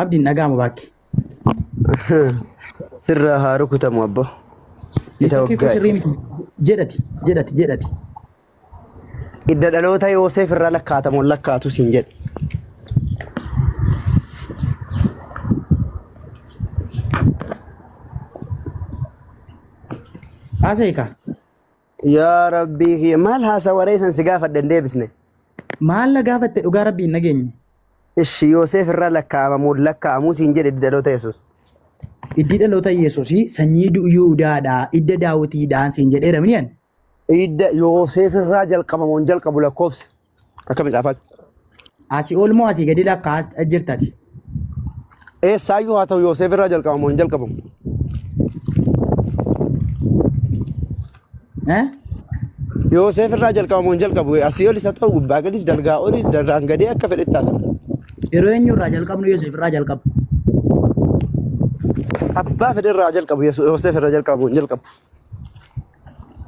S3: Abdiin dhaga'amu baakki.
S1: Sirraa haa rukutamu abbo. Ita
S3: Networkii koo
S1: waggaa.
S3: sirrii miti. Jedhati jedhati jedhati.
S1: Hidda dhaloota Yooseef irraa lakkaatamu hin lakkaatu siin jedhe.
S3: Haasa'e kaa.
S1: Yaa Rabbii kiyya maal haasawaree san si gaafadhe hin deebisne.
S3: Maal na gaafatte dhugaa rabbii hin dhageenye.
S1: Ishi Yooseef irraa lakkaa'amamu hin lakkaa'amu siin jedhe hiddi dhaloota Yesuus.
S3: Hiddi dhaloota Yesuusii sanyii Yihudaadha hidda Daawitiidhaan siin jedheera mini ani.
S1: Hidda Yooseef irraa jalqabamu hin jalqabu lakkoofsi. Akka macaafaatti.
S3: Asii ol moo asii gadi lakkaa'aa jirtati?
S1: Eessaayyuu haa ta'u Yooseef irraa jalqabamu hin jalqabamu.
S3: Eh?
S1: Yooseef irraa jalqabamu hin jalqabu. Asii olis haa ta'u gubbaa gadis dalgaa olis dalgaan gadee akka fedhetti haasa'u.
S3: Yeroo eenyu irraa jalqabnu Yooseef irraa jalqabu.
S1: Abbaa fedhe irraa jalqabu Yooseef irraa jalqabamu hin jalqabu.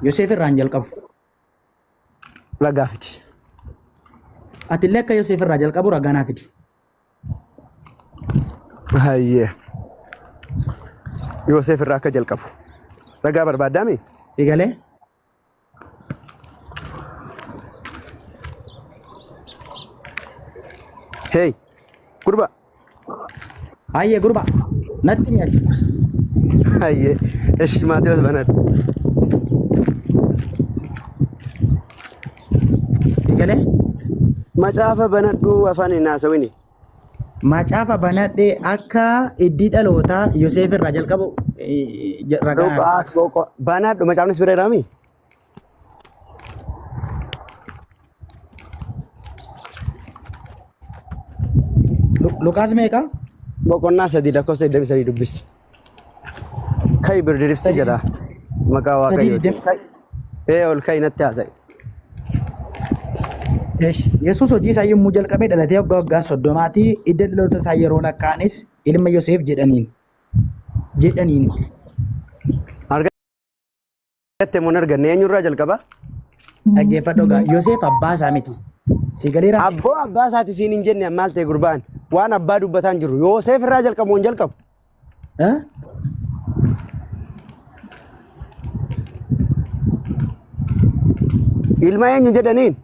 S3: Yoseef irraa hin jalqabu.
S1: Ragaa fidi.
S3: Atillee akka Yoseef irraa jalqabu ragaa naa fidi.
S1: Hayyee. Yoseef irraa akka jalqabu. Ragaa barbaaddaami?
S3: Si galee?
S1: Hey, gurba.
S3: Hayyee gurba. Natti himi ati.
S1: Hayyee. Ishi Maatewos banadhu.
S3: Si galee?
S1: Macaafa banadhu afaan hin haasawini.
S3: Macaafa banadhee akka iddii dhalootaa Yoseef irraa jalqabu ragaa naa fidi.
S1: Luqaas boqo banadhu macaafni si bira jiraami?
S3: Luqaas meeqa?
S1: Boqonnaa 3 lakkoofsa 23 dubbisi. Kai birdirifsi
S3: Sadii
S1: jedha maqaa
S3: sadii
S1: Waaqayyooti.
S3: digdami.
S1: Ee ol kai natti haasa'i.
S3: Esh, Yesuus hojii isaa yommuu jalqabe dhalatee waggaa waggaa 30ti hidda dhaloota isaa yeroo lakkaa'anis ilma Yoseef jedhaniin. Jedhaniin.
S1: Argatte moo hin arganne? Eenyurraa jalqaba?
S3: Dhaggeeffadhu egaa Yoseef abbaa isaa miti. Si galeera?
S1: Abboo abbaa isaati siin hin jenne maal ta'e gurbaan? Waan abbaa dubbataa hin jiru. Yoseef irraa jalqabu hin jalqabu.
S3: Eh?
S1: Ilma eenyu jedhaniin?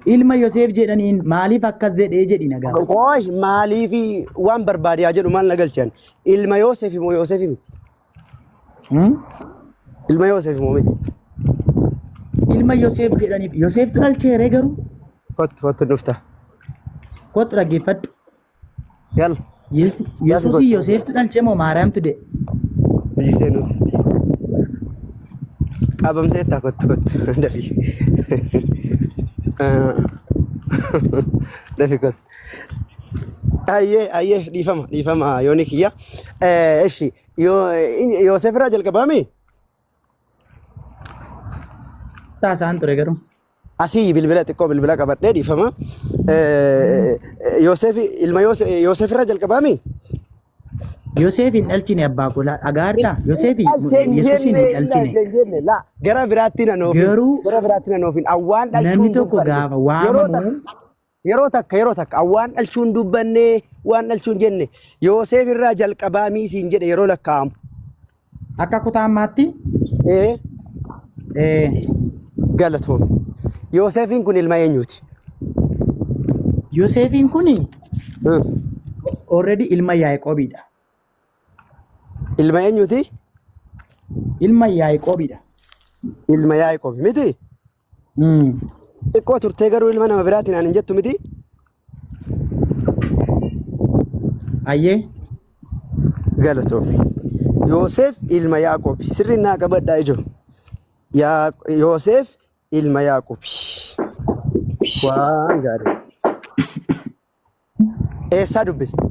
S3: Ilma Yoseef jedhaniin maaliif akkas jedhee jedhi na gaafadhu.
S1: Qooy maaliif waan barbaade haa jedhu maal na galchan? Ilma Yoseef moo Yoseef miti?
S3: Hmm?
S1: Ilma Yoseef moo miti?
S3: Ilma Yoseef jedhaniif Yoseeftu dhalcheeree garuu
S1: Kottu kottu dhufta.
S3: kottu dhaggeeffadhu.
S1: Yalla.
S3: Yesuusii Yoseeftu dhalche moo Maariyaamtu de'e?
S1: Hojii seenuuf. Qabamteetta kottu kottu dafii. Dafii kottu. Ayyee ayyee dhiifama dhiifama yooni kiyya. Eshi Yoosef irraa jalqabaami?
S3: Taasaan ture garuu.
S1: Asii bilbila xiqqoo bilbila qabadhee dhiifama. Yoosef ilma Yoosef irraa jalqabaami?
S3: Yoseef hin dhalchine abbaa kolaa dhagaartaa Yoseef Yesuusiin hin dhalchine.
S1: La gara biraatti nan oofin.
S3: Garuu
S1: Gara biraatti nan oofin. Awwaan dhalchuun
S3: namni tokko
S1: dubbanne.
S3: gaafa
S1: Yeroo
S3: waamamu
S1: takka yeroo takka yeroo takka awwaan dhalchuun dubbanne waan dhalchuun jenne Yoosef irraa jalqabaa miisiin jedhe yeroo lakkaa'amu.
S3: Akka kutaa ammaatti
S1: Ee
S3: eh,
S1: galatoom. Yoosefiin kun ilma eenyuuti?
S3: Yoseefiin kun already ilma Yaaqoobiidha.
S1: Ilma eenyuuti?
S3: Ilma Yaaqoobiidha.
S1: Ilma Yaaqoob miti? Xiqqoo turtee garuu ilma nama biraatiin aan hin jettu miti?
S3: Ayyee.
S1: Galatoomi. Yoosef ilma Yaaqoob. Sirriin naa qabadhaa ijoo. Yoosef ilma Yaaqoob. Waan gaarii. Eessaa dubbiste?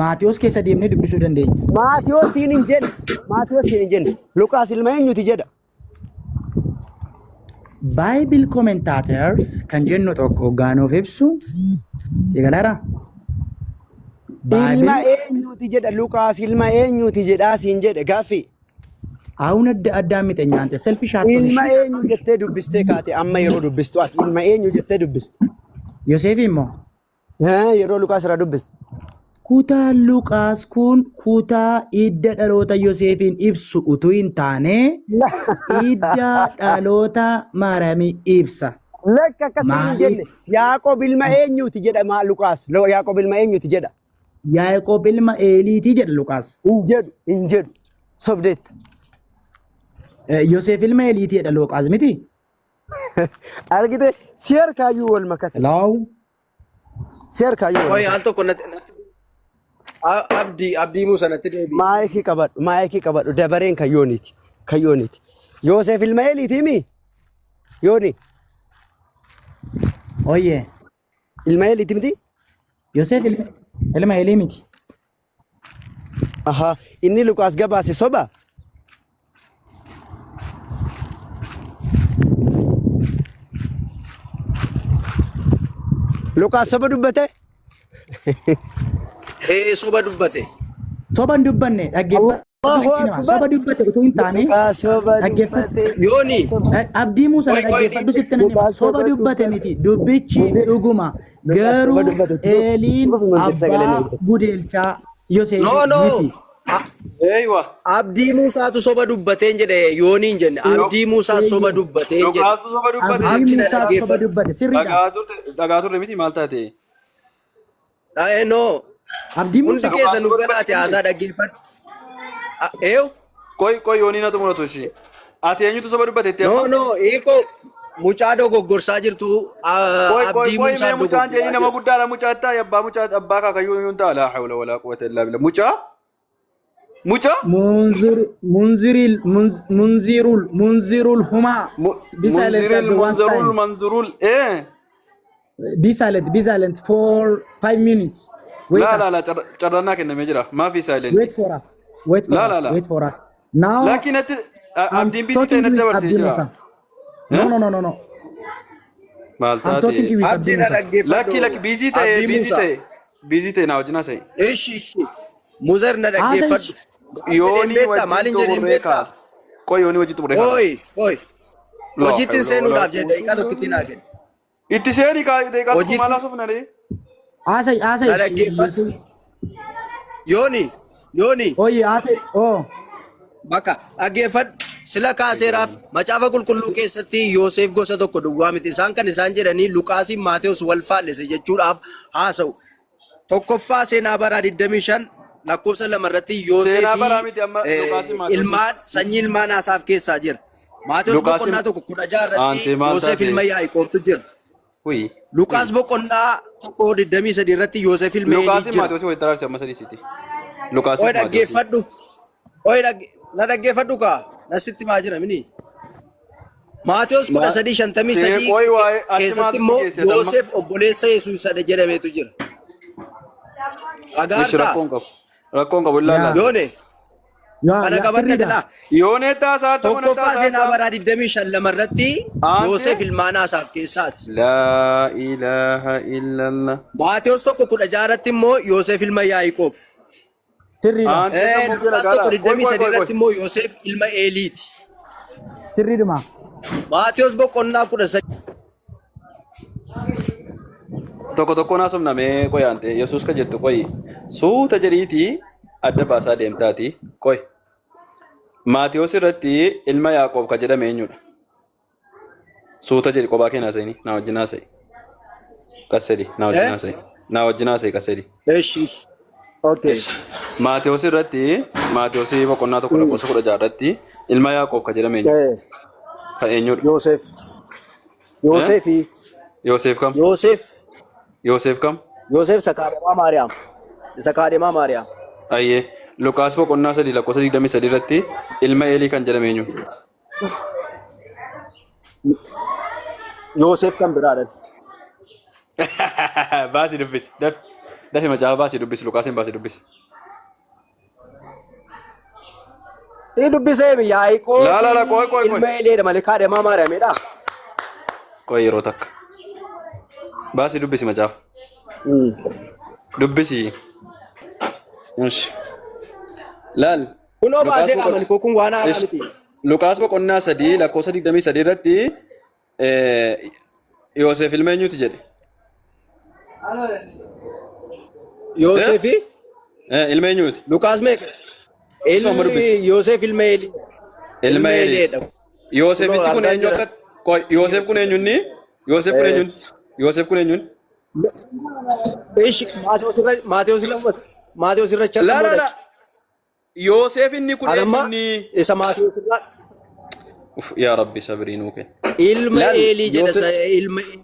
S3: Maatiyos keessa deemnee dubbisuu dandeenya.
S1: Maatiyos siin hin jenne. Maatiyos siin hin jenne. Luqaas ilma eenyuti jedha?
S3: Bible commentators kan jennu tokko hoggaa nuuf ibsu eegaleera.
S1: Ilma
S3: Bible
S1: eenyuti jedha? Luqaas ilma eenyuti jedhaa siin jedhe gaaffii.
S3: አሁን አዳምጠኝ አንተ selfish አትሁን
S1: Ilma
S3: እሺ።
S1: eenyu jettee dubbistee kaate amma yeroo dubbistu ati ilma eenyu jettee dubbiste?
S3: Yoseef immoo
S1: Yeroo Luqaas irraa dubbiste.
S3: Kutaan Luqaas kun kutaa hidda dhaloota Yoseefiin ibsu utuu hin taane hidda dhaloota Maariyaamii ibsa.
S1: Lakka akkasii hin
S3: Maaliif?
S1: jenne. Yaaqoob ilma eenyuti jedha maa Luqaas? Yaaqoob ilma eenyuti jedha?
S3: Yaaqoob ilma Eeliitii jedha Luqaas.
S1: Hin jedhu hin jedhu. Sobdeetta.
S3: Yoseef ilma Eeliitii jedha Luqaas miti?
S1: Argite si harkaayyuu wal makate.
S3: Hello?
S1: Si harkaayyuu wal
S2: Qoy
S1: makate.
S2: al tokko natti Abdii Muusaa natti deebi'i.
S1: Maayikii qabadhu maayikii qabadhu dabareen kan yooniiti. Kan yooniiti. Yoosef ilma Eeliitii mi? Yooni
S3: Oyyee.
S1: ilma Eeliiti miti?
S3: Yoseef ilma Eelii miti.
S1: Ahaa inni Luqaas gabaase soba? Luqaas soba dubbate?
S2: Ee soba dubbate.
S3: Soba hin dubbanne dhaggeeffadhu.
S1: Allahu
S3: Nama
S1: Akbar.
S3: soba dubbate utuu hin taane
S1: Luqaas soba
S3: dhaggeeffadhu.
S1: dubbate.
S2: Yooni
S3: Abdii Muusaa
S2: Qoy qoy
S3: dhaggeeffadhu sitti nan hima.
S1: Luqaas
S3: Soba
S1: soba
S3: dubbate
S1: dubbate.
S3: miti. Dubbichi
S1: Mundir
S3: dhuguma.
S1: Luqaas soba
S3: Garuu
S1: dubbate.
S3: Eeliin
S1: Tufuuf mundir sagalee
S3: abbaa
S1: na dubbate.
S3: gudeelchaa Yoseef
S2: No no.
S3: miti.
S4: Eeywa.
S2: Abdii Muusaatu soba dubbateen jedhe Yooni hin jenne. Abdii Muusaa soba dubbateen jedhe.
S4: Luqaastu soba dubbate.
S3: Abdii
S2: Abdii na
S3: Muusaa soba
S2: dhaggeeffadhu.
S3: dubbate sirriidha.
S4: Dhagaa turte miti maal taate?
S2: No.
S3: Abdii
S2: Hundi
S3: Muusaa.
S2: keessa
S4: Luqaas
S2: nu
S4: soba
S2: galaate
S4: dubbate
S2: haasaa
S4: miti.
S2: dhaggeeffadhu. Eew.
S4: Qoy qoy yoonii na xumuratu ishee. Ati eenyutu soba dubbate itti
S2: No
S4: amma?
S2: no hiikoo mucaa dogoggorsaa jirtu
S4: Qoy qoy
S2: Abdii
S4: qoy
S2: Muusaa
S4: mee mucaan jedhii
S2: dogoggoraa
S4: nama
S2: jira.
S4: guddaadha mucaa ta'a abbaa mucaa abbaa kaakayyuu yuun ta'a laa hawla walaa quwwata illaa billah. Mucaa? Mucaa?
S3: Munzir Munziril Munzirul Munzirul Huma. Be silent at
S4: Munziril
S3: the one
S4: munzarul
S3: time.
S4: manzurul ee.
S3: Be silent. Be silent for 5 minutes. Wait
S4: Laa laa
S3: us.
S4: laa carrannaa kennamee jira. Maafi silent.
S3: Wait for us. Wait for
S4: Laa
S3: us.
S4: laa laa.
S3: Wait for us. Now
S4: Laakiin natti
S3: I'm
S4: abdiin busy ta'e
S3: talking
S4: natti
S3: with
S4: dabarsee
S3: Abdii
S4: jira.
S3: Musa. No, no, no, no, no.
S4: Maal
S3: I'm
S4: taate?
S3: talking with
S2: Abdii
S3: Abdii
S2: na
S3: Musa.
S2: dhaggeeffadhu.
S4: Lakki lakki biizii ta'e
S2: Abdii
S4: biizii
S2: Musa.
S4: ta'e biizii ta'e naa wajjin haasa'e.
S2: Ishi ishi. Muzar na
S3: Haasa'e
S2: dhaggeeffadhu.
S3: ishi.
S2: Maal jedheen
S4: Yoonii
S2: beektaa?
S4: wajjin
S2: Maaliin jedheen
S4: xumurree
S2: beektaa?
S4: kaa. Qoy yoonii wajjin xumurree kaa.
S2: Oi, oi.
S4: Laa
S2: Hojiitti
S4: hawla walaa
S2: seenuudhaaf jedhe daqiiqaa
S4: quwwata
S2: tokkotti naa kenni.
S4: Itti seeni kaa daqiiqaa tokko
S2: Hojiitti
S4: maal haasofna ree?
S3: Haasa'e
S2: na
S3: haasa'e.
S2: dhaggeeffadhu. Yooni, yooni.
S3: Oye haasa'e. Oh.
S2: Bakka dhaggeeffadhu. Sila kaaseeraaf macaafa qulqulluu keessatti Yoosef gosa tokko duwwaa miti. Isaan kan isaan jedhanii Luqaasiin Maatewos wal faallise jechuudhaaf haasa'u. Tokkoffaa seenaa baraa 25 lakkoofsa 2 irratti
S4: Seenaa baraa
S2: Yooseefii
S4: miti amma Luqaasiin Maatewos.
S2: ilmaan sanyii ilmaan Asaaf keessaa jira. Maatewos
S4: Luqaasiin
S2: boqonnaa 1 16 irratti
S4: aantee maal
S2: Yoosef
S4: taate?
S2: ilma Yaa'iqoobtu jira.
S4: Uyi.
S2: Luqaas boqonnaa 1 23 irratti Yoosef ilma Eelii
S4: Luqaasiin
S2: jira.
S4: Maatewosii walitti araarsi amma sadii siiti.
S2: Oye
S4: Luqaasiin Maatewosii.
S2: dhaggeeffadhu. Oye na dhaggeeffadhu kaa. Na sitti maa jira mini. Maatewos 13:53
S4: Qoy waa'ee achi
S2: keessatti
S4: maaltu
S2: immoo
S4: geesse amma?
S2: Yoosef obboleessa Yesuus isa jedhameetu jira.
S4: Mishi
S2: Agaartaa
S4: rakkoon qabu. Rakkoon qabu illaa
S3: Yaa.
S4: laata.
S2: yoone
S3: Yaa
S2: kana
S3: yaa
S2: qabadha
S3: sirriidha.
S2: dilaa.
S4: Yoonee taasaa ta'uu na
S2: Tokkoffaa
S4: taasaa
S2: seenaa
S4: ta'a.
S2: baraa 25 lama irratti
S4: Aantee.
S2: Yoosef ilmaan Asaaf keessaati.
S4: Laa ilaaha illallah.
S2: Maatewos 1:16 irratti immoo Yoosef ilma Yaa'iqoob.
S3: Sirriidha.
S4: Aantee sammuu kee
S2: Luqaas tokko
S4: dhagaadha. Qoy qoy
S2: 23
S4: qoy qoy.
S2: irratti immoo Yoosef ilma Eeliiti.
S3: Sirriidhuma.
S2: Maatewos boqonnaa 13
S4: Tokko tokkoon haasofna mee qoy aantee Yesuus ka jettu qoy suuta jedhiitii adda baasaa deemtaati qoy. Maatewos irratti ilma Yaaqoob ka jedhame eenyudha? Suuta jedhi kophaa kee haasa'ini naa wajjin haasa'i. Qas jedhi naa wajjin haasa'i. Naa wajjin haasa'i qas jedhi.
S2: Eshi. Okay.
S4: Maatewos irratti Maatewos boqonnaa 1 lakkoofsa 16 irratti ilma Yaaqoob ka jedhame eenyudha? Ka eenyudha?
S2: Yoosef. Yoosefi.
S4: Yoosef kam?
S2: Yoosef.
S4: Yoosef kam?
S2: Yoosef isa kaadhimaa Maariyaam. Isa kaadhimaa Maariyaam.
S4: Ayyee. Luqaas boqonnaa 3 lakkoofsa 23 irratti ilma Eelii kan jedhame eenyudha?
S2: Yoosef kan biraadha.
S4: Baasii dubbisi. Dafi. Dafi macaafa baasii dubbisi. Luqaasiin baasii dubbisi.
S2: Sii dubbisee Yaaqoob
S4: Laa laa laa qoy qoy qoy.
S2: ilma Eeleedha malee kaadhimaa Maariyaamidha.
S4: Qoy yeroo takka. Baasii dubbisi macaafa. Dubbisi. Ishi. Laal.
S2: Kunoo
S4: Luqaas
S2: baasee qaamani koo kun waan haaraa
S4: Ishi.
S2: miti.
S4: Luqaas boqonnaa 3 lakkoofsa 23 irratti Yoosef ilma eenyuti jedhe?
S2: Yoosefi
S4: Ilma eenyuti?
S2: Luqaas meeqa?
S4: Isuma dubbisi.
S2: Ilmi Yoosef ilma Eelii.
S4: Ilma Eeliiti.
S2: Eeleedha.
S4: Yoosefichi
S2: Kunoo
S4: kun
S2: argaa
S4: eenyu
S2: jira.
S4: akka qoy Yoosef kun eenyunni? Yoosef kun eenyun? Yoosef kun eenyun?
S2: Ishi Maatewos irra Maatewos irra Maatewos irra
S4: Laa
S2: challa
S4: laa laa. Yoosef inni kun
S2: Adamma
S4: eenyunni?
S2: isa Maatewos irra
S4: Uf yaa Rabbi sabrii nuu kenni.
S2: ilma
S4: Laal
S2: Eelii jedha
S4: Yoosef
S2: isa ilma Eelii.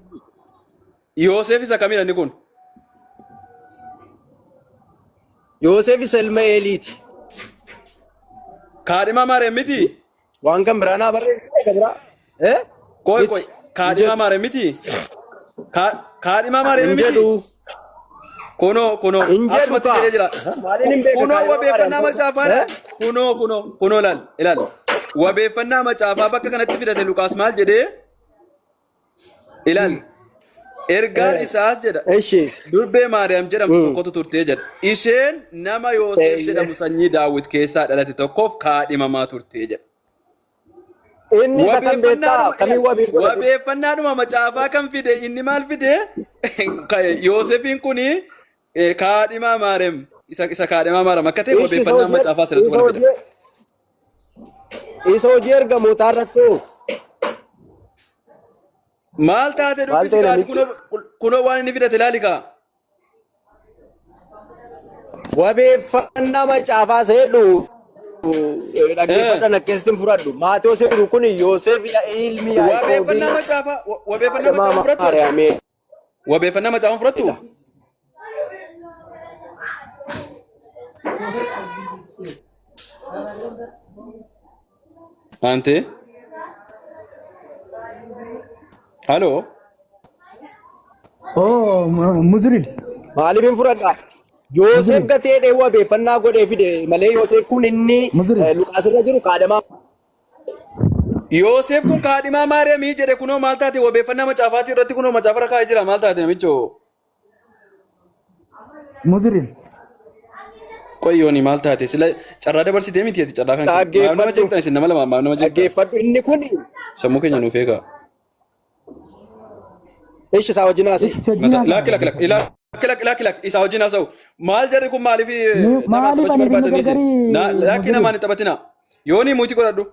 S4: Yoosef isa kamiidha inni kun?
S2: Yoosef isa ilma Eeliiti.
S4: Kaadhimaa Maariyaam miti?
S2: Waan kan biraa naa barreessite kan biraa. Eh?
S4: Qoy
S2: Miti.
S4: qoy
S2: Hin
S4: kaadhimaa
S2: jedhu.
S4: Maariyaam miti? Kaadhimaa Maariyaam
S2: Hin
S4: miti?
S2: jedhu.
S4: Kunoo kunoo
S2: Hin jedhu
S4: asumatti
S2: kaa.
S4: jedhee jira.
S2: Maaliin hin beeka
S4: Kunoo
S2: kaadhimaa
S4: wabeeffannaa
S2: Maariyaam
S4: macaafaa
S2: ta'uu?
S4: laal. Kunoo kunoo kunoo laal ilaal. Wabeeffannaa macaafaa bakka kanatti fidate Luqaas maal jedhee? Ilaal. Ergaan isaas jedha.
S2: Eshi.
S4: Durbee Maariyaam jedhamtu tokkotu turtee jedha. Isheen nama Yoosef
S2: Eeyyee.
S4: jedhamu sanyii Daawit keessaa dhalate tokkoof kaadhimamaa turtee jedha.
S2: Inni isa kan beektaa kamiin wabii godhate?
S4: Wabeeffannaadhuma macaafaa kan fide inni maal fide? Yoosefiin kuni kaadhimaa Maariyaam isa kaadhimaa Maariyaam akka ta'e
S2: Ishi isa
S4: wabeeffannaa
S2: hojii
S4: macaafaa asirratti
S2: isa
S4: kana fida.
S2: hojii isa hojii ergamootaa irratti
S4: Maal taate
S2: maal
S4: dubbisi
S2: ta'e
S4: kaati
S2: namichi?
S4: kunoo waan inni fidate ilaali kaa.
S2: Wabeeffannaa macaafaa seedhu dhaggeeffadhan akkasitti fudhadhu. Maatewos jedhu kun Yoosef ilmi Yaaqoobii
S4: Wabeeffannaa macaafaa wabeeffannaa
S2: kaadhimaa
S4: macaafaa fudhattu?
S2: Maariyaamee.
S4: Wabeeffannaa macaafaa fudhattu? Aantee? Haloo?
S3: Oh, Muzril.
S2: Maaliif hin fudhadha? Yoosef
S3: Muzril.
S2: gatee dhee wabeeffannaa godhee fide malee Yoosef kun inni
S3: Muzril.
S2: Luqaas irra jiru kaadhamaa.
S4: Yooseef kun kaadhimaa Maariyaamii jedhe kunoo maal taate wabeeffannaa macaafaatii irratti kunoo macaafa irra kaa'ee jira maal taate namichoo.
S3: Muziriin.
S4: Qoy yooni maal taate sila carraa dabarsitee miti ati carraa kan kee. Maaf nama
S2: Dhaggeeffadhu.
S4: jeeqxan isin nama lama maaf nama jeeqxan.
S2: Dhaggeeffadhu inni kun
S4: Sammuu keenya nuuf eegaa.
S2: ishi isaa wajjin haasa'e.
S3: Ishi wajjin
S4: Mata
S3: haasa'e.
S4: lakki lakki lakki lakki lakki lakki lakki isaa wajjin haasa'u. Maal jarri kun maaliif namaan
S3: Maaliif
S4: taphachuu
S3: ani fi inni
S4: barbaadanii isin?
S3: gargari
S4: Lakki
S3: Muziriin?
S4: namaan hin taphatina. Yooni muutii godhadhu.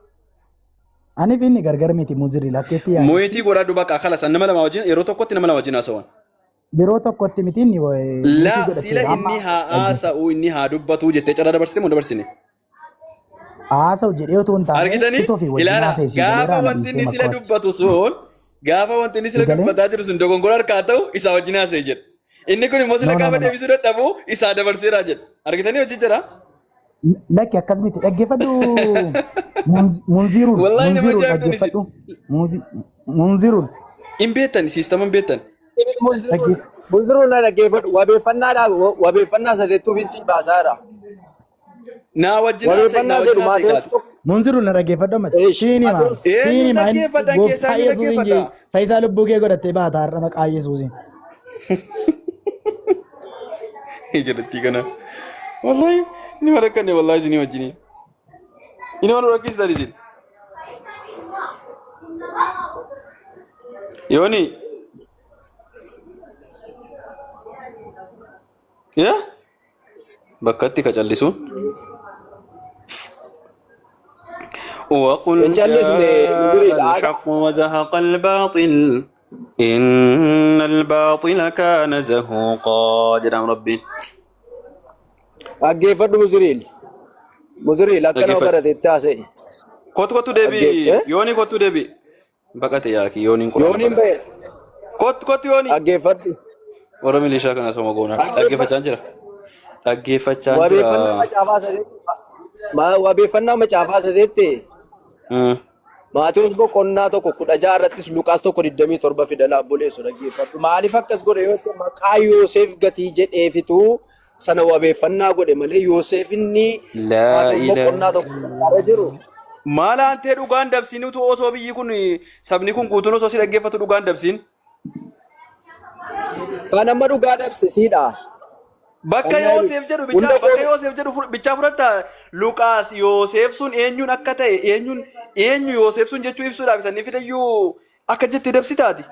S3: Ani fi inni gargar miti Muziriin lakkeetti yaadu.
S4: Muutii godhadhu bakka kalas nama lama wajjin yeroo tokkotti nama lama wajjin haasa'an.
S3: Yeroo tokkotti miti inni muutii
S4: Laa sila
S3: godhateera amma
S4: inni haa haasa'u inni haa dubbatu jettee carraa dabarsite moo dabarsine?
S3: haasa'u jedhee utuu hin taane
S4: Argitanii
S3: itoo fi wajjin
S4: ilaala
S3: haasa'e si
S4: gaafa
S3: galeera ana
S4: wanti inni
S3: dhiistee
S4: sila
S3: makkooti.
S4: dubbatu sun gaafa wanti inni
S3: Si
S4: sila
S3: galee?
S4: dubbataa jiru sun dogongora harkaa ta'u isaa wajjin haasa'e jedha. Inni kun immoo sila
S3: No no
S4: gaafa
S3: no no.
S4: deebisuu dadhabu isaa dabarseera jedha. Argitanii hojii jira?
S3: Lakki akkas miti dhaggeeffadhu Munziruun
S4: Wallaahi nama
S3: Munziruun
S4: ajaa'ibdan isin.
S3: dhaggeeffadhu Munziruun
S4: Hin beektan siistama hin beektan.
S3: dhaggeeffadhu.
S2: Munziruun na dhaggeeffadhu. Wabeeffannaadhaaf wabeeffannaa sadeettuuf hin sii baasaadha.
S4: Naa wajjin haasa'e naa
S2: Wabeeffannaa
S4: wajjin
S2: jedhu
S4: haasa'e
S2: Maatewos
S4: gaati.
S2: tokko.
S3: Munziruun na dhaggeeffadhu ammati.
S2: Eesh
S3: Siin hima
S2: Maatewos
S3: siin
S4: Eenyu
S3: hima
S4: dhaggeeffadhan keessaa
S3: gooftaa
S4: eenyu
S3: Yesuusiin
S4: dhaggeeffadha?
S3: fayyisaa lubbuu kee godhattee baata har'a maqaa Yesuusiin.
S4: Jalatti kana. Wallahi ni marakkanne wallahi isinii wajjinii. Inni waan rakkistan isin. Yooni. Yaa? Bakkatti ka callisuun. وقل
S2: Hin callisne
S4: جاء
S2: Munziriidha.
S4: الحق وزهق الباطل إن الباطل كان زهوقا jedham rabbiin.
S2: Dhaggeeffadhu Muziriil. Muziriil akka nama
S4: Dhaggeeffadhu.
S2: barateetti haasa'e.
S4: Kottu kottu deebii
S2: Dhaggeeffadhu.
S4: yooni kottu deebii. Baqate yaaki yooniin quraana
S2: Yooniin
S4: baqate.
S2: ba'e.
S4: Kottu kottu yooni.
S2: Dhaggeeffadhu.
S4: Warra milishaa kana soma goonaa.
S2: Dhaggeeffadhu.
S4: Dhaggeeffachaan jira. Dhaggeeffachaan jira.
S2: Wabeeffannaa macaafaa sadeetti. Wabeeffannaa macaafaa sadeetti. Maatewos boqonnaa 1:16 irrattis Luqaas 1:27 fidala obboleessu dhaggeeffadhu. Maaliif akkas godhe yoo ta'e maqaa Yoosef gatii jedheefitu sana wabeeffannaa godhe malee Yoosef inni
S4: Laa
S2: Maatewos boqonnaa
S4: ilaaha.
S2: 1:16 irra jiru.
S4: Maal aantee dhugaan dabsiin utuu osoo biyyi kun sabni kun guutuun osoo si dhaggeeffatu dhugaan dabsiin.
S2: Kan amma dhugaa dabse siidha.
S4: Bakka
S2: Kan
S4: Yoosef jedhu bichaa
S2: hunda
S4: bakka
S2: koo
S4: Yoosef jedhu bichaa fudhatta Luqaas Yoosef sun eenyuun akka ta'e eenyuun eenyu Yoosef sun jechuu ibsuudhaaf isa inni fidayyuu akka jettee dabsitaati.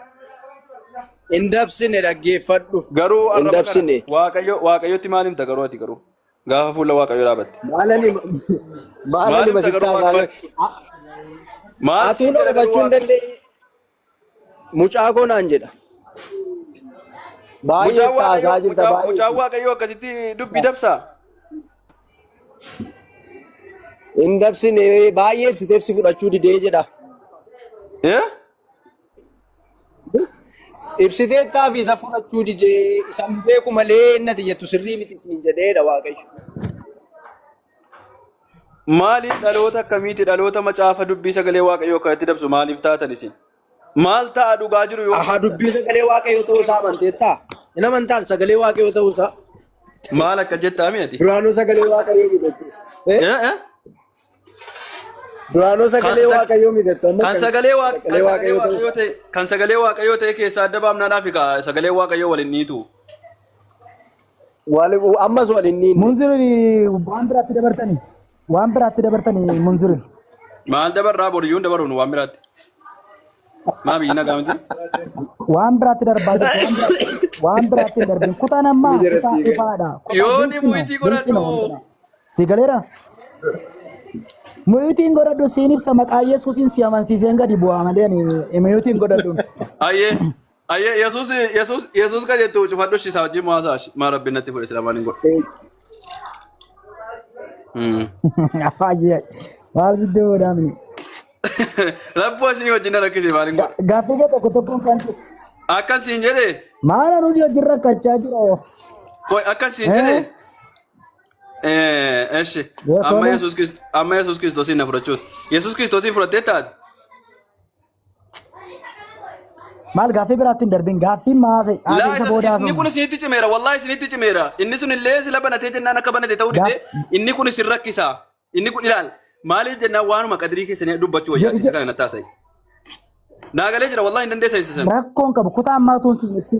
S2: Hin dabsine dhaggeeffadhu.
S4: Garuu
S2: Hin
S4: arraba kana
S2: dabsine.
S4: Waaqayyo Waaqayyotti maal himta garuu ati garuu gaafa fuula Waaqayyoo dhaabatte.
S2: Maalani
S4: Maal
S2: maalani
S4: himta
S2: masitti
S4: garuu
S2: haasaa
S4: Waaqayyo maal
S2: Atuu
S4: siin
S2: na
S4: jedha garuu
S2: hubachuu hin
S4: Waaqayyo.
S2: dandeenye. Mucaa koo naan jedha. Baay'ee
S4: Mucaan
S2: itti haasaa
S4: Waaqayyoo
S2: jirta
S4: mucaan
S2: baay'ee
S4: mucaan
S2: itti.
S4: Waaqayyoo akkasitti dubbii dabsaa.
S2: Hin dabsine baay'ee ibsiteef si fudhachuu didee jedha.
S4: Eh?
S2: Ibsitee taaf isa fudhachuu didee isa hin beeku malee inni ati jettu sirrii miti siin jedheedha Waaqayyo.
S4: Maaliif dhaloota akkamiiti dhaloota macaafa dubbii sagalee Waaqayyoo akkasitti dabsu maaliif taatan isin? Maal ta'a dhugaa jiru yoo
S2: Ahaa dubbii sagalee Waaqayyoo ta'uu isaa amanteettaa? Hin amantaan sagalee Waaqayyoo ta'uu isaa.
S4: Maal akka jettaa mi ati?
S2: Duraanuu sagalee Waaqayyoo miti jechuudha. Eh?
S4: Eh, eh?
S2: Duraanuu
S4: Kan
S2: sagalee
S4: sag-
S2: Waaqayyoo miti jettu amma
S4: kan
S2: kan
S4: sagalee waaq-
S2: sagalee
S4: kan sagalee
S2: Waaqayyoo ta'uu
S4: Waaqayyoo
S2: isaa.
S4: ta'e kan sagalee Waaqayyoo ta'e keessaa adda baafnaadhaaf egaa sagalee Waaqayyoo waliin niitu.
S2: Ammas wal hin dhiinne.
S3: Munzirin waan biraatti dabartanii waan biraatti dabartanii munzirin.
S4: Maal dabarraa boriyyuun dabaruun waan biraatti. Maa biyyi nagaa miti?
S3: Waan biraatti darbaa jirtu waan biraatti waan biraatti hin darbin. Kutaan ammaa
S2: Ni
S3: kutaa
S2: jiratti egaa.
S3: ifaadha. Kutaa
S4: Yooni
S3: bilchina
S4: muyitii
S3: bilchina
S4: godhadhu.
S3: wanti kana. Si galeera? Muyutiin godhadhu siin ibsa maqaa Yesuusiin si amansiiseen gadi bu'aa malee ani muyutiin godhadhu.
S4: Ayyee ayyee Yesuus Yesuus Yesuus kan jettu cufadhu isaa wajjin maasaa maa rabbiin natti fudhe silaa maal hin godhu.
S3: Ayyee maal sitti godhaamni.
S4: Rabboo isinii wajjin na rakkise maal hin godhu.
S3: Gaaffii kee tokko tokkoon kan tis.
S4: Akkan siin jedhe
S3: Maal anuus wajjin rakkachaa jira.
S4: qoy akkan siin jedhe eshi
S3: Yoo
S4: amma
S3: tola.
S4: Yesuus Kiristoos amma Yesuus Kiristoosiin na fudhachuuti. Yesuus Kiristoosiin fudhattee taate.
S3: Maal gaaffii biraatti hin darbin gaaffiin maase
S4: Laa
S3: haasa'isa
S4: isa
S3: booda
S4: inni kun
S3: haasa'u.
S4: isinitti cimeera wallahi isinitti cimeera inni sun illee sila banatee jennaan akka banate ta'uu didee inni kun isin rakkisa inni kun ilaal Maaliif jennaan waanuma qadirii keessanii dubbachuu wayyaati isa kana natti haasa'i. Naa galee jira wallahi hin dandeessa isa sana.
S3: Rakkoon qabu kutaa ammaa tuun si ibsi.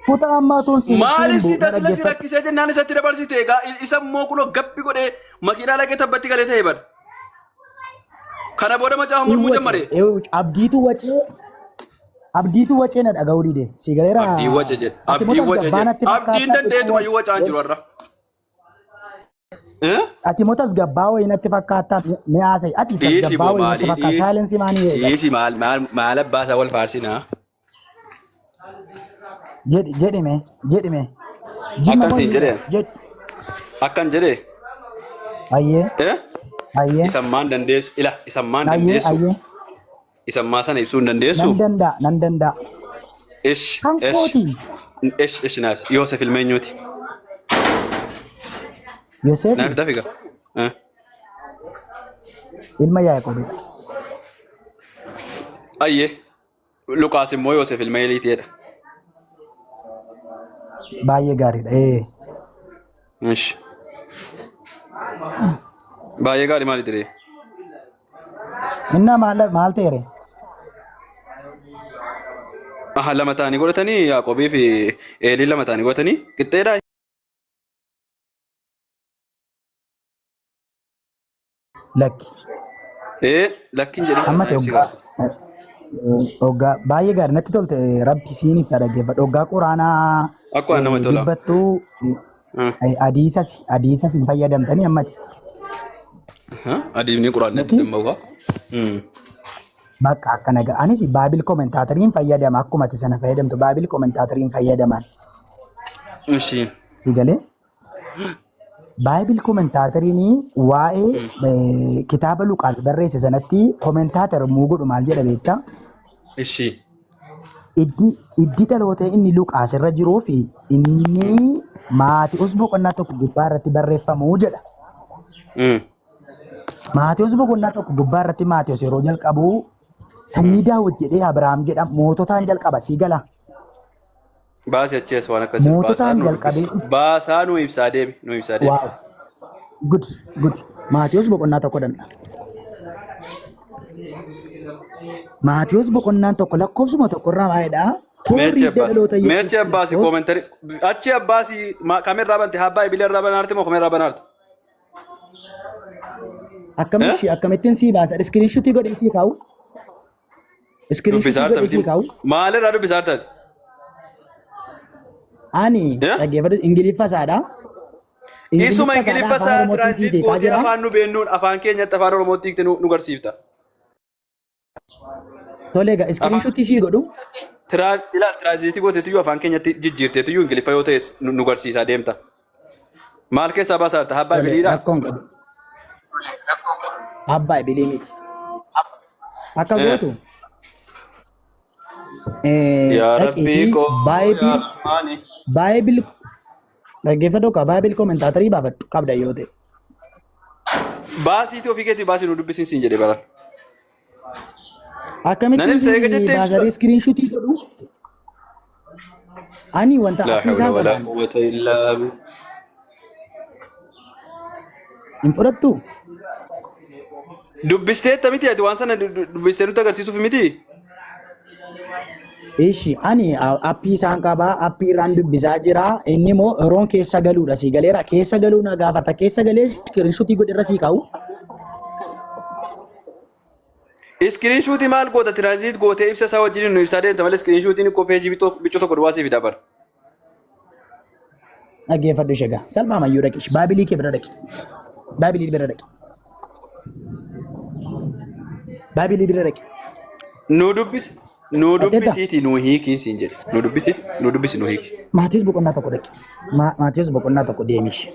S3: Kutaa ammaa tuun si ibsiin
S4: Maaliif si
S3: bu na
S4: tasila si
S3: dhaggeeffadhu.
S4: rakkisee jennaan isatti dabarsite egaa isa immoo kunoo gabbi godhee makiinaa lagee tabbatti galee ta'e bara. Kana booda macaafa
S3: Hin
S4: mormuu
S3: wace.
S4: jammare.
S3: Abdiitu wacee abdiitu wacee na dhaga'uu dide. Si galeera
S4: Abdii wace jedhe.
S3: ati
S4: Abdii
S3: immoo
S4: wace
S3: tasgabbaa
S4: jedhe.
S3: natti
S4: Abdiin
S3: fakkaata
S4: dandeetuma iyyuu wacaan jiru har'a. Eh?
S3: Ati immoo tasgabbaa wayii natti fakkaata mee haasa'i. Ati
S4: Dhiisi
S3: tasgabbaa
S4: boo
S3: wayii natti
S4: maalii
S3: fakkaata.
S4: dhiisi.
S3: Saayilensi maanii eega.
S4: Dhiisi maal maal maal abbaa isaa wal faarsinaa.
S3: Jedhi jedhi mee jedhi mee. Jimma
S4: Akkan
S3: moo
S4: siin
S3: hin
S4: jedhe.
S3: jedhi.
S4: Akkan jedhe.
S3: Ayyee
S4: Eh?
S3: ayyee
S4: Isammaan dandeessu. Ila isammaan
S3: ayyee
S4: dandeessu.
S3: ayyee.
S4: Isammaa sana ibsuu hin dandeessu.
S3: Nan danda'a nan danda'a.
S4: Ish
S3: Kan
S4: ish
S3: kooti.
S4: ish ish naaf Yoosef ilma eenyuuti?
S3: Yoseefi
S4: Naaf dafiga. Eh.
S3: ilma Yaaqoobidha.
S4: Ayyee. Luqaas immoo Yoosef ilma Eeliitiidha.
S3: Baay'ee gaariidha. Ee.
S4: Ish. Baay'ee gaarii maali ture?
S3: Innaa maal maal ta'eere?
S4: Aha lama ta'anii godhatanii Yaaqoobii fi Eelii lama ta'anii godhatanii qixxeedhaa.
S3: Lakki.
S4: Ee lakki hin jedhin
S3: Amma
S4: kana
S3: ta'e
S4: ibsi
S3: hoggaa
S4: gaafate.
S3: hoggaa baay'ee gaarii natti tolte rabbi siin ibsa dhaggeeffadhu. Hoggaa quraanaa
S4: Akkuma namatti tola.
S3: dubbattu hadiisas hadiisas hin fayyadamtanii ammati.
S4: Adiifni quraanni
S3: Miti?
S4: adda danda'u.
S3: Bakka akkana ga'a. Anis baabil koomentaatariin fayyadama akkuma ati sana fayyadamtu baabil koomentaatariin fayyadaman.
S4: Ishi.
S3: Galee Baayibil koomentaatariin waa'ee kitaaba Luqaas barreesse sanatti koomentaatar muu godhu maal jedha beektaa?
S4: Ishi.
S3: Iddi dhaloota inni Luqaas irra jiruu fi inni Maati'us boqonnaa tokko gubbaa irratti barreeffamu jedha. Maati'us boqonnaa tokko gubbaa irratti Maati'us yeroo jalqabu sanyii Daawit jedhee Abrahaam jedha moototaan jalqaba sii gala.
S4: Baasii achi as waan akkasii baasaa
S3: Moototaan
S4: nu
S3: jalqabee
S4: dubbisa. Baasaa nu ibsaa deemi nu ibsaa deemi.
S3: waaw good good Maatiyoos boqonnaa tokko danda'a. Maatiyoos boqonnaan tokko lakkoofsuma tokkorraa maalidha? Toorri
S4: Meechi
S3: hidda
S4: abbaasi.
S3: dhaloota Yesuus
S4: Meechi abbaasi
S3: Kiristoos
S4: koomentarii. Achi abbaasi kamirraa bante abbaa ibilee irraa banaarte moo kamirraa banaarte?
S3: akkamitti akkamittiin sii baasa? Iskiriinshuutii godhee sii kaa'u. Iskiriinshuutii
S4: Dubbisaa harta
S3: godhee
S4: miti.
S3: sii kaa'u.
S4: Maalirraa dubbisaa hartaati?
S3: Ani
S4: Eh?
S3: dhaggeeffadhu Ingiliffa isaadha.
S4: Isuma
S3: Ingiliffa isaadha
S4: Ingiliffa
S3: afaan
S4: isaa
S3: Oromootiin sii
S4: tiraansleet
S3: beekaa
S4: gootee
S3: jira.
S4: afaan nu beennuun afaan keenyatti afaan Oromootti hiikte nu garsiifta.
S3: Tole egaa iskiriinshuutii sii godhu.
S4: Ilaal tiraansleetii gooteetu afaan keenyatti jijjiirteetu Ingiliffa yoo ta'es nu garsiisaa deemta. Maal keessaa baasaa harta? Abbaa
S3: Tole
S4: ibiliidhaa?
S3: rakkoon qabu. Abbaa ibilii miti. Akka
S4: Eh.
S3: gootu
S4: Yaa Rabbii
S3: dhaqiitii
S4: koo yaa
S3: baayibil
S4: Rahmaani.
S3: baayibil dhaggeeffadhu ka baayibil koomentaatarii baafadhu qabda yoo ta'e.
S4: Baasiitii ofii keetii baasii nu dubbisiin siin jedhe baran. Nan
S3: Akkamittiin
S4: ibsa eega jettee
S3: baasarii
S4: ibsuudha.
S3: iskiriinshuutii godhu? Ani wanta
S4: Laa
S3: appii
S4: hawla
S3: isaa
S4: walaa
S3: qabaan
S4: quwwata illaa billah.
S3: hin fudhattu?
S4: Dubbisteetta miti ati waan sana dubbistee nutti agarsiisuuf miti.
S3: Ishi ani appii isaan qabaa appii irraan dubbisaa jira inni immoo yeroon keessa galuudha sii galeera keessa galuu na gaafata keessa galee iskiriinshuutii godhe irra sii kaa'u.
S4: Iskiriinshuutii maal goota tiraanziit gootee ibsa isaa wajjin nu ibsaa deemta malee iskiriinshuutiin koo peejii biccoo tokko duwwaa siif dabala.
S3: Dhaggeeffadhu ishee gaa salphaa mayyuu dhaqi baabilii kee bira dhaqi baabilii bira dhaqi baabilii bira dhaqi.
S4: Nu dubbisi nu
S3: Dhaqeetta?
S4: dubbisiiti nu hiikiin siin jedhe nu dubbisi nu dubbisi nu hiiki.
S3: Maatiyoos boqonnaa tokko dhaqi Maatiyoos boqonnaa tokko deemishi.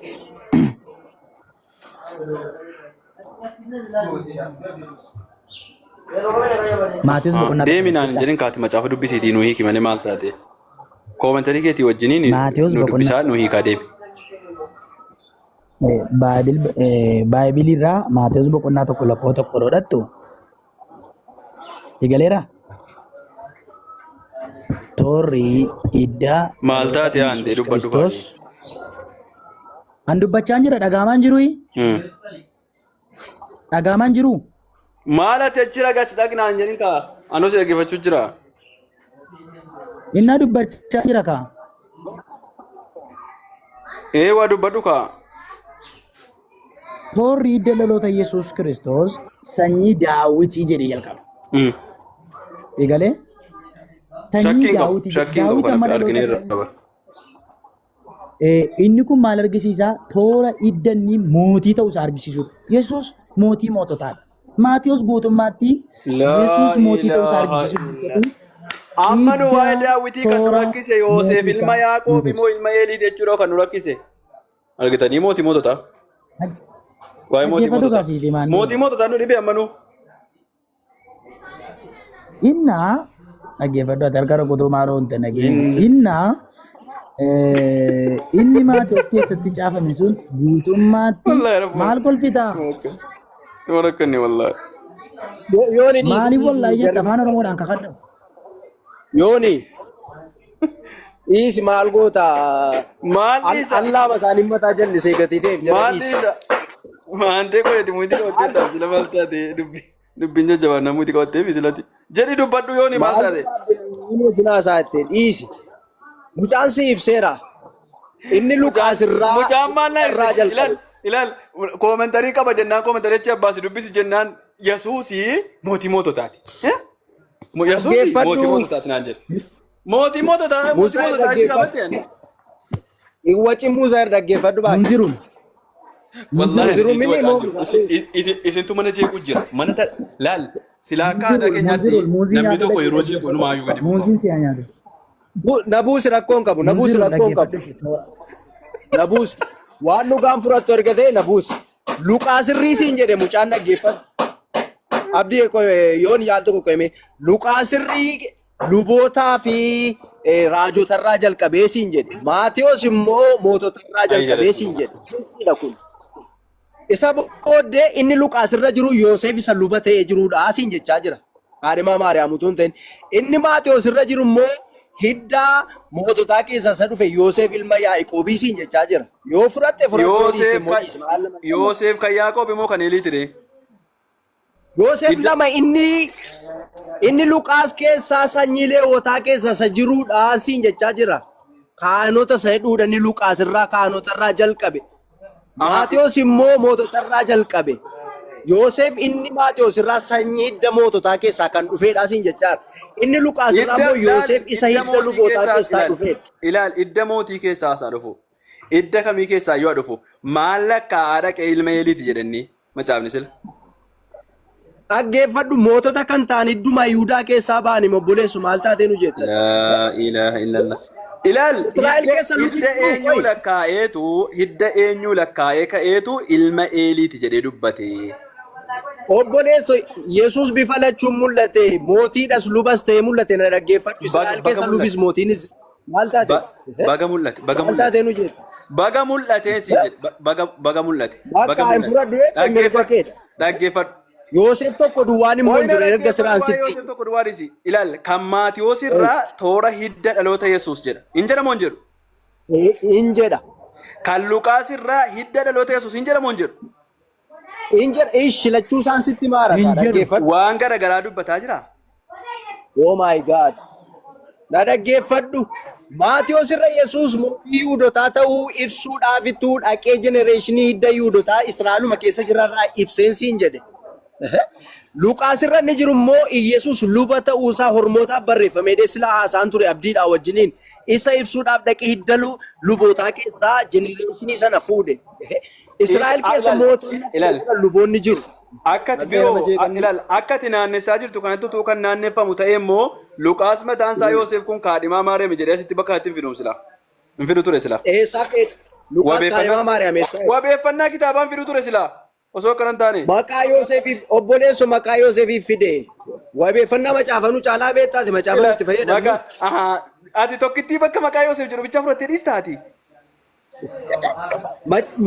S3: Maatiyoos boqonnaa tokko
S4: Deemi naan hin
S3: dhaqeetta?
S4: jedhin kaati macaafa dubbisiitii nu hiiki malee maal taate. Koomentarii keetii wajjiniin
S3: Maatiyoos
S4: nu
S3: boqonnaa
S4: dubbisaa nu hiikaa deemi.
S3: Baaybilii irraa Maatiyoos boqonnaa tokko lakkoo tokko godhattu Eegaleera. Toorri idda
S4: Maal
S3: dhaloota
S4: taate aantee
S3: Yesuus
S4: dubbadhu
S3: Kiristoos.
S4: kaati.
S3: An dubbachaa jira dhagaamaan jiru. Dhagaamaan jiru.
S4: Maal ati achi ragaa si dhaqnaan jedhin kaa. Anoo si dhaggeeffachuu jira.
S3: Innaa dubbachaa jira kaa.
S4: Ee waa dubbadhu kaa.
S3: Toorri hidda dhaloota Yesuus Kiristoos sanyii Daawitii jedhee jalqaba. Eegalee sanyii
S4: Shakkiin qabu.
S3: Daawitii jedhe.
S4: Shakkiin qabu
S3: Daawit
S4: kana
S3: amma dhaloota
S4: argineerra.
S3: Inni kun maal argisiisa? Toora hidda inni mootii ta'uu isaa argisiisudha. Yesuus mootii moototaadha. Maatiyos guutummaatti
S4: Laa
S3: Yesuus mootii ta'uu isaa
S4: ilaaha
S3: argisiisuu
S4: illa.
S3: dubbatu.
S4: Amma nu
S3: Hidda
S4: waa'ee Daawitii kan nu
S3: toora
S4: rakkise Yoosef
S3: mootii
S4: ilma
S3: isaa
S4: Yaaqoob
S3: nuuf
S4: immoo
S3: ibsa.
S4: ilma Eelii jechuudha kan nu rakkise. Argitanii mootii moototaa. Waa'ee mootii
S3: Dhaggeeffadhu
S4: moototaa.
S3: kaasii himaan
S4: Mootii
S3: deema.
S4: moototaa nu dhibe amma nu.
S3: Innaa dhaggeeffadhu ati harka rukutuu maaloo hin ta'e
S4: Inni.
S3: Innaa inni Maatiyos keessatti caafame sun guutummaatti
S4: Wallaahi rabbi.
S3: maal kolfitaa?
S4: Nama rakkanne wallaahi.
S2: Yooni dhiisi
S3: Maaliif
S2: dhiisi
S3: wallaahi jetta
S2: jarri.
S3: afaan Oromoodhaan kakadhu?
S2: Yooni dhiisi maal goota?
S4: Maal dhiisa?
S2: Allaama isaanii mataa jallisee gatii ta'eef jara
S4: Maal
S2: dhiisi.
S4: dhiisa? Maantee qoyati muyti qabattee sila maal taate dubbi dubbiin jajjabaan namuuti qabattee fi silati. Jedhi dubbadhu yooni maal
S2: Maal
S4: taate?
S2: wajjin haasaa jettee dhiisi. Mucaan si ibseera. Inni Luqaas irraa
S4: Mucaan maal naa
S2: irraa
S4: ibse? Ilaal
S2: jalqabe.
S4: ilaal koomentarii qaba jennaan koomentarii achi abbaasi dubbisi jennaan Yesuusii mootii moototaati. Yesuusii mootii
S2: Dhaggeeffadhu.
S4: moototaati naan jedhe. Mootii moototaa mootii
S2: Musaa
S4: moototaa achi
S2: dhaggeeffadhu.
S4: qabadde ani.
S2: Iwwaci Musaa dhaggeeffadhu baake.
S3: Munziruun.
S4: Wallahi
S2: Munziruun
S4: isiitu
S2: mini
S4: wacaan
S2: moo
S4: jiru. Isintu mana jeequ jira. Mana ta laal silaa akka aadaa
S3: Munzirul,
S4: keenyaatti
S3: munzirul, muuzii
S4: namni
S3: nyaatu
S4: tokko yeroo jeequ
S3: dhaggeeffadhu.
S4: inumaayyuu gadi buufa.
S3: Muuziin si haa nyaatu.
S2: Nabuusi rakkoon qabu. Nabuusi
S3: Munzirul
S2: rakkoon qabu.
S3: dhaggeeffadhu ishee.
S2: Nabuusi. Waan dhugaan fudhattu erga ta'e nabuusi. Luqaas irrii siin jedhe mucaan dhaggeeffadhu. Abdii yoon yaaltu qoqqoome. Luqaas irrii lubootaa fi raajotarraa jalqabee siin jedhe. Maatiyos immoo moototarraa
S4: Ayi
S2: jalqabee siin
S4: jedhe.
S2: jedhe. Sirriidha kun. Isa booddee inni Luqaas irra jiru Yoosef isa luba ta'ee jirudha siin jechaa jira. Kaadhimaa Maariyaam utuu hin ta'in. Inni Maatiyos irra jiru immoo hiddaa moototaa keessaa isa dhufe Yoosef ilma Yaaqoobii siin jechaa jira. Yoo fudhatte fudhadhu yoo dhiiste
S4: Yoosef
S2: immoo
S4: kan
S2: dhiisi. Maal nama
S4: Yoosef kan Yaaqoob immoo kan Eelii ture.
S2: Yoosef
S4: Hidda
S2: lama inni Luqaas keessaa sanyii Leewwotaa keessaa isa jiruudha siin jechaa jira. Kaanota isa hedduudha inni Luqaas irraa kaanota irraa jalqabe.
S4: Aha.
S2: Maatiyos immoo mootota irraa jalqabe. Yoosef inni Maatiyos irraa sanyii hidda moototaa keessaa kan dhufeedha siin jechaa jira. Inni Luqaas irraa
S4: Hidda
S2: immoo
S4: ilaal
S2: Yoosef isa
S4: hidda
S2: hidda
S4: mootii
S2: lubootaa
S4: keessaa
S2: keessaa
S4: ilaal
S2: dhufeedha.
S4: ilaal hidda mootii keessaa isaa dhufu. Hidda kamii keessaa yoo dhufu maal lakkaa'aa dhaqee ilma Eeliiti jedhanii macaafni sila.
S2: Dhaggeeffadhu mootota kan ta'an hidduma Yihudaa keessaa ba'anii obboleessu maal taatee nu jetta?
S4: Laa ilaaha illallah. Ilaal
S2: Israa'el
S4: hidda
S2: keessa lubni
S4: hidda
S2: jiru
S4: eenyuu
S2: qoyi.
S4: lakkaa'eetu hidda eenyuu lakkaa'ee ka'eetu ilma Eeliiti jedhee dubbate.
S2: Obboleesso Yesuus bifa lachuun mul'ate mootiidhas lubas ta'ee mul'ate na dhaggeeffadhu.
S4: Baga
S2: Israa'el
S4: baga
S2: keessa lubis
S4: mul'ate.
S2: mootiinis maal taate?
S4: Baga mul'ate baga
S2: Maal
S4: mul'ate.
S2: taatee nu jetta?
S4: Baga mul'atee si jedhe baga baga mul'ate baga
S2: Bakka hin
S4: mul'ate.
S2: fudhadhu jettee mirga
S4: Dhaggeeffadhu
S2: keedha.
S4: dhaggeeffadhu.
S2: Yoosef tokko duwwaan immoo hin
S4: Qoyna
S2: jiru erga
S4: dhaggeeffadhu
S2: siraan
S4: waa'ee
S2: sitti.
S4: Yoosef tokko duwwaa dhiisi. Ilaal kan Maatiyoos irraa toora hidda dhaloota Yesuus jedha. Hin jedhamoo hin jedhu?
S2: Hin jedha.
S4: Kan Luqaas irraa hidda dhaloota Yesuus hin jedhamoo hin jedhu?
S2: Hin jedha. Ishi lachuu isaan sitti maara
S3: Hin
S2: kaa
S3: jedhu.
S2: dhaggeeffadhu.
S4: Waan gara garaa dubbataa jira.
S2: Oh my God. Na dhaggeeffadhu. Maatiyos irra Yesuus mootii Yihuudotaa ta'uu ibsuudhaafittuu dhaqee jenereeshinii hidda Yihuudotaa Israa'eluma keessa jirarraa ibseen siin jedhe. Luqaas irra inni jiru immoo Iyyasuus luba ta'uusaa hormootaaf barreeffamee dee silaa haasaan ture abdiidhaa wajjiniin isa ibsuudhaaf dhaqee hidda lubootaa keessaa jenereeshinii sana fuudhe. Israa'el
S4: Isa
S2: keessa
S4: ilaal
S2: mootonni
S4: ilaal
S2: jiran luboonni jiru.
S4: akka ati
S2: Akka
S4: biroo
S2: nama jeeqanii.
S4: ilaal akka ati naannessaa jirtu kanatti utuu kan naanneffamu ta'e immoo Luqaas mataan isaa Yoosef kun kaadhimaa Maariyaam jedhee asitti bakka itti hin fiduum silaa. Hin fidu ture silaa.
S2: Eessaa ka'e? Luqaas kaadhimaa Maariyaam eessaa?
S4: Wabeeffannaa kitaabaan fidu ture silaa. Osoo akkana hin taane.
S2: Maqaa Yoosefiif obboleesso maqaa Yoosefiif fide. Wabeeffannaa macaafanuu caalaa beektaati macaafa itti fayyadamnu.
S4: Maqaa ahaa ati tokkittii bakka maqaa Yoosef jedhu bichaa fudhattee dhiistaati.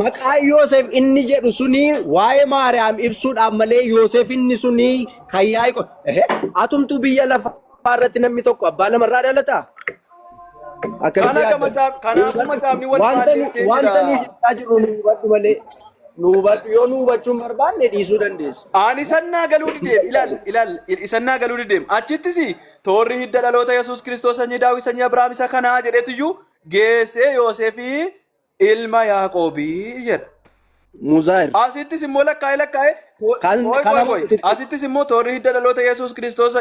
S2: Maqaa Yoosef inni jedhu suni waa'ee Maariyaam ibsuudhaaf malee Yoosef inni suni kan yaa'ii atumtu biyya lafaa irratti namni tokko abbaa lamarraa dhalataa? Akkamitti
S4: Kana akka
S2: yaadda?
S4: macaaf kanaafuu macaafni wal
S2: Wanta nu
S4: faalleessee
S2: wanta nu
S4: jira.
S2: jechaa jirru nu hubadhu malee. Nu hubadhu yoo nu hubachuu hin barbaanne dhiisuu dandeessa.
S4: Ani sannaa galuu dideem ilaal ilaal isannaa galuu dideem achittis toorri hidda dhaloota Yesuus Kiristoos sanyii Daawit sanyii Abrahaam isa kanaa jedhetuyyuu geessee Yoosefii ilma Yaaqoobii jedha.
S2: Muzaahir.
S4: Asittis immoo lakkaa'ee lakkaa'ee
S2: Kan
S4: qoy qoy
S2: kana
S4: qoy asittis immoo toorri hidda dhaloota Yesuus Kiristoos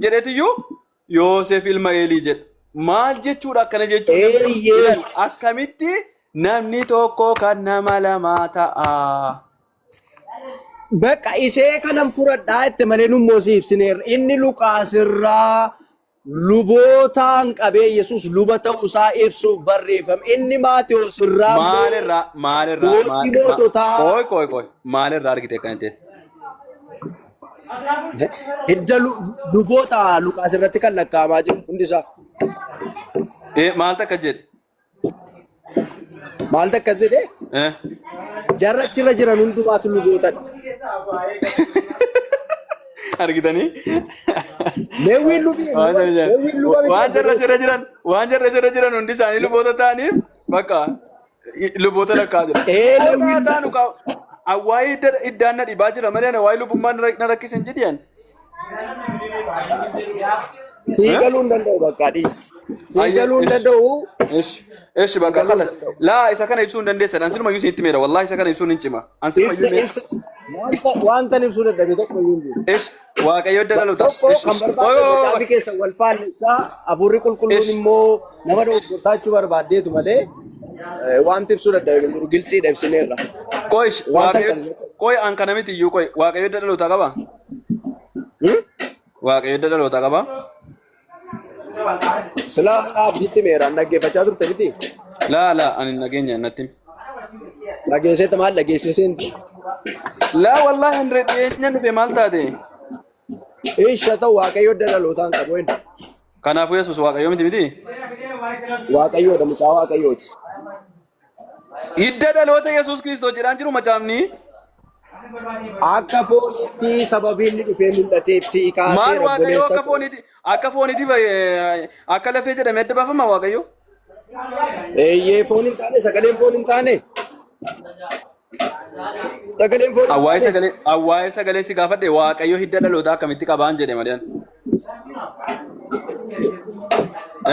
S4: jedhetuyyuu Yoosef ilma Eelii jedha. Maal jechuudha akkana jechuun namni
S2: Eeyyee.
S4: ilaali akkamitti namni tokko kan nama lamaa ta'a.
S2: Bakka isee kanan furadhaa itti malee nummoo si ibsineerra. Inni Luqaas irraa lubootaan qabee Yesuus luba ta'uu isaa ibsuuf barreeffame. Inni Maatewos irraa immoo
S4: Maalirraa maalirraa
S2: mootii
S4: maal ma
S2: moototaa
S4: qoy qoy qoy maalirraa argite akkana ta'e?
S2: Hidda luboota Luqaas irratti kan lakkaa'amaa jiru hundi isaa.
S4: Maaltu akka jedhe?
S2: Maaltu akkas jedhee? Jarra achirra jiran hundumaatu lubootadha.
S4: Argitanii?
S2: Leewwiin lubii
S4: Waan
S2: luba
S4: jarra jiran
S2: Leewwiin luba miti
S4: waan jarra
S2: obboleessa.
S4: sirra jiran waan jarra sirra jiran hundi isaanii luboota ta'aniif bakka luboota lakkaa jira.
S2: Ee
S4: Warra
S2: Leewwiin
S4: taanu kaa waa'ee iddaan na dhibaa jira malee ana waa'ee lubummaa na rakkisa hin jedhiyan.
S2: Sii galuu hin danda'u bakka dhiisi. Sii
S4: Ayyee
S2: galuu hin
S4: ish
S2: danda'u.
S4: ish ish
S2: Sii
S4: bakka
S2: galuu hin
S4: kalas
S2: danda'u.
S4: laa isa kana ibsuu hin dandeessan an silumayyuu sitti meera wallahi isa kana ibsuun hin cima an silumayyuu
S2: Ibsa
S4: mee
S2: ibsa wanta wanta ibsuu dadhabe tokko iyyuu hin jiru.
S4: ish waaqayyo hidda dhaloota
S2: Tokko
S4: ish
S2: kan
S4: ish
S2: barbaadde
S4: oy oy
S2: macaafni
S4: oy
S2: keessa wal faallessaa hafuurri qulqulluun
S4: ish
S2: immoo nama dogoggorsaachuu barbaaddeetu malee wanti ibsuu dadhabe hin jiru gilsiidha ibsineerra.
S4: qoy ish
S2: Wanta
S4: waaqayyo
S2: akkas.
S4: qoy an kana miti iyyuu qoy waaqayyo hidda dhalootaa qaba waaqayyo hidda dhalootaa qaba
S2: Silaa abdiitti meeraan dhaggeeffachaa turte miti.
S4: Laa laa ani hin dhageenya natti himi.
S2: Dhageesseetta maal dhageessee seenti?
S4: Laa wallaahi hin dhiyeenyaan dhufe maal taate?
S2: Isha ta'u waaqayyo hidda dhalootaan qabu inni.
S4: Kanaafuu Yesuus waaqayyo miti miti?
S2: Waaqayyoodha mucaa waaqayyooti.
S4: Hidda dhaloota Yesuus Kiristoos jedhaan jiru macaafni.
S2: Akka foonitti sababii inni dhufee mul'ateef si'i
S4: Maal
S2: kaaseera
S4: waaqayyo
S2: obboleessa
S4: akka
S2: koo.
S4: foonitti akka foonitti akka lafee jedhamee adda baafama waaqayyo?
S2: Eeyyee foon hin taane sagaleen foon hin taane. Sagaleen foon hin
S4: Awwaa'ee
S2: taane.
S4: sagalee awwaa'ee sagalee si gaafadhe waaqayyo hidda dhalootaa akkamitti qabaan jedhe malee.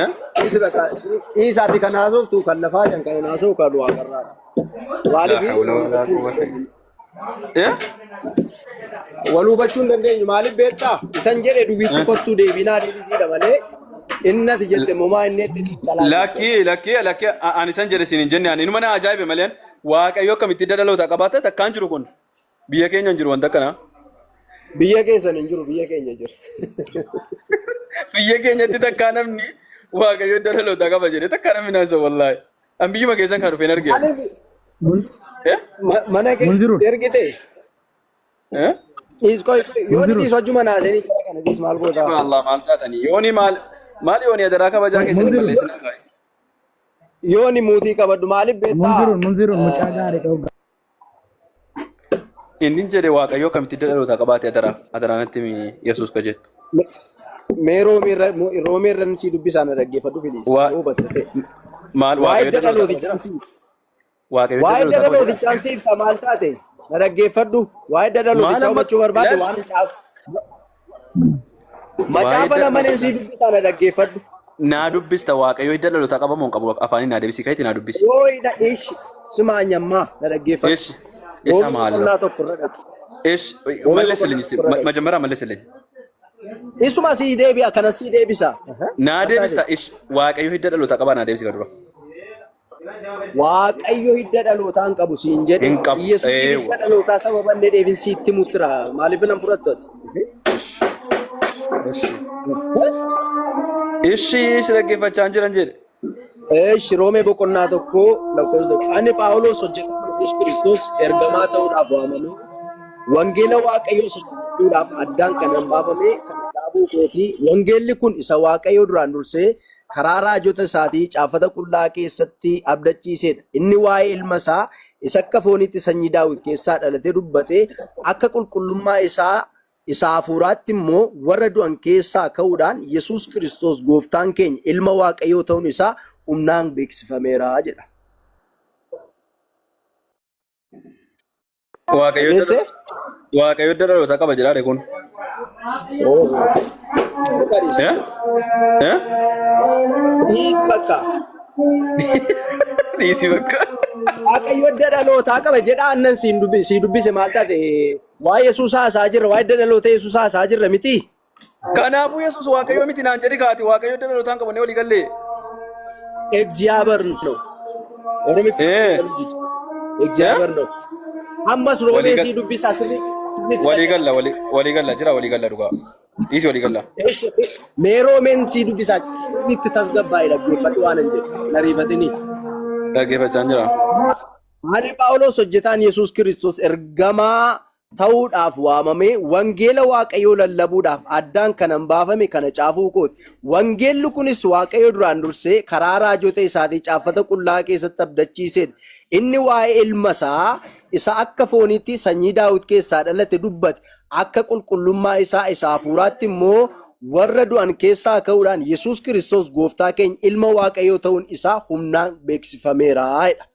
S4: Eh?
S2: Dhiisi bakka dhiisaati kan haasoftu kan lafaa kan kan haasa'u kan waaqarraati.
S4: Laa
S2: Maaliif
S4: hawla
S2: wal
S4: walaa
S2: hubachuu hin
S4: quwwata.
S2: dandeenyu?
S4: Eh?
S2: Wal hubachuu hin dandeenyu maaliif beektaa? Isan jedhe duwwiitti
S4: Eh?
S2: kottuu deebinaa deebisiidha malee inni ati jette momaa inni itti xiinxalaa jirtu.
S4: Lakkii lakkii lakkii ani san jedhe siin hin jenne ani inuma na ajaa'ibe malee waaqayyo akkamitti hidda dhalootaa qabaata takkaan jiru kun biyya keenya hin jiru wanta akkanaa.
S2: Biyya keessan hin jiru biyya keenya jira.
S4: Biyya keenyatti takkaa namni waaqayyo hidda dhalootaa qaba jedhee takkaa namni naasoo wallaahi. An biyyuma keessan kan dhufeen argeera.
S2: Maaliif
S4: Eh?
S2: mana kee
S3: Munziruun.
S2: ergite?
S4: Eh?
S2: Dhiis qoy qoy yooni
S3: Munziruun.
S2: dhiis wajjuma naasanii jara kana dhiis maal gootaa?
S4: Allah maal taatanii yooni maal maal yooni adaraa kabajaa keessan hin
S3: Munziruun.
S4: balleessinaa kaa'i.
S2: Yooni muutii qabadhu maaliif beektaa?
S3: Munziruun. Munziruun mucaa gaarii dhoogaa.
S4: Inni jedhe waaqayyo akkamitti hidda dhalootaa qabaate adaraa adaraa natti himi Yesuus ka jettu.
S2: Mee roomee irra sii dubbisaa na dhaggeeffadhu please.
S4: Waa
S2: Yoo hubatte ta'e.
S4: maal
S2: Waa'ee
S4: waaqayyo
S2: hidda
S4: hidda dhalootaa
S2: dhalootichaan sii
S4: waaqayyo hidda
S2: waa'ee hidda
S4: dhalootaa qaba jedha.
S2: dhalootichaan sii ibsa maal taate na dhaggeeffadhu. Waa'ee hidda
S4: Maal
S2: dhalootichaa
S4: amma
S2: hubachuu barbaadde
S4: ilaali
S2: waan caaf
S4: waa'ee
S2: macaafa
S4: hidda
S2: lamaneen sii dubbisaa na dhaggeeffadhu.
S4: naa dubbista waaqayyo hidda dhalootaa qaba moo hin qabu afaaniin naa deebisi kayti naa dubbisi.
S2: Yoo hidha ishi simaanyammaa na dhaggeeffadhu.
S4: Ish isa
S2: Roomee
S4: maal
S2: boqonnaa tokko irra dhaqi.
S4: ish
S2: Roomee
S4: mallesilኝ
S2: boqonnaa tokko irra dhaqi.
S4: መጀመሪያ መልስልኝ
S2: Isuma sii deebi'a kana sii deebisa.
S4: naa
S2: Maal
S4: deebista
S2: taate?
S4: ish waaqayyo hidda dhalootaa qaba naa deebisi ka dura.
S2: Waaqayyo hidda dhalootaa hin qabu siin jedhe.
S4: Hin qabu.
S2: Yesuusiin hidda
S4: Eewwa.
S2: dhalootaa sababa inni dheebin siitti muttira. Maaliif nan fudhattu ati?
S4: Ishi. Ishi si dhaggeeffachaa hin jiran jedhe.
S2: Eesh Roomee boqonnaa 1 lakkoofsa 1. Ani Phaawulos hojjetaa Yesuus Kiristoos ergamaa ta'uudhaaf waamame wangeela Waaqayyoo sochoosuudhaaf addaan kanan baafame kana dhaabuu kooti. Wangeelli kun isa Waaqayyo duraan dursee karaa raajota isaatii caaffata qullaa keessatti abdachiisedha. Inni waa'ee ilma isaa isa akka fooniitti sanyii Daawit keessaa dhalatee dubbate akka qulqullummaa isaa isa hafuuraatti immoo warra du'an keessaa ka'uudhaan Yesuus Kiristoos gooftaan keenya ilma Waaqayyoo ta'uun isaa humnaan beeksifameera jedha.
S4: Waaqayyo
S2: Dhageessee?
S4: Waaqayyo hidda dhalootaa qaba jedhaadhe kun.
S2: Dhiis
S4: Eh? Eh?
S2: bakka.
S4: Dhiisi bakka.
S2: Waaqayyo hidda dhalootaa qaba jedha annan siin dubbise maal taate waa'ee Yesuus haasaa jirra waa'ee hidda dhaloota Yesuus haasaa jirra miti.
S4: Kanaafuu Yesuus Waaqayyo miti naan jedhi kaati Waaqayyo hidda dhalootaa hin qabu walii gallee.
S2: እግዚአብሔር ነው። Oromiffa
S4: Eh.
S2: እግዚአብሔር ነው። Ammas roobee
S4: Walii
S2: sii dubbisa sirriitti.
S4: Walii galla walii galla jira walii galla dhugaa. Dhiisi walii galla.
S2: Mee roomeen sii dubbisa sirriitti tasgabbaa'ee dhaggeeffadhu waan hin jedhu hin ariifatini.
S4: Dhaggeeffachaa jira.
S2: Ani Phaawulos hojjetaan Yesuus Kiristoos ergamaa ta'uudhaaf waamamee wangeela Waaqayyoo lallabuudhaaf addaan kanan baafame kana caafuu kooti. Wangeelli kunis Waaqayyo duraan dursee karaa raajota isaatii caaffata qullaa keessatti abdachiisedha. Inni waa'ee ilma isaa isa akka fooniitti sanyii Daawit keessaa dhalate dubbate. Akka qulqullummaa isaa isa hafuuraatti immoo warra du'an keessaa ka'uudhaan Yesuus Kiristoos gooftaa keenya ilma Waaqayyoo ta'uun isaa humnaan beeksifameera. Jedha.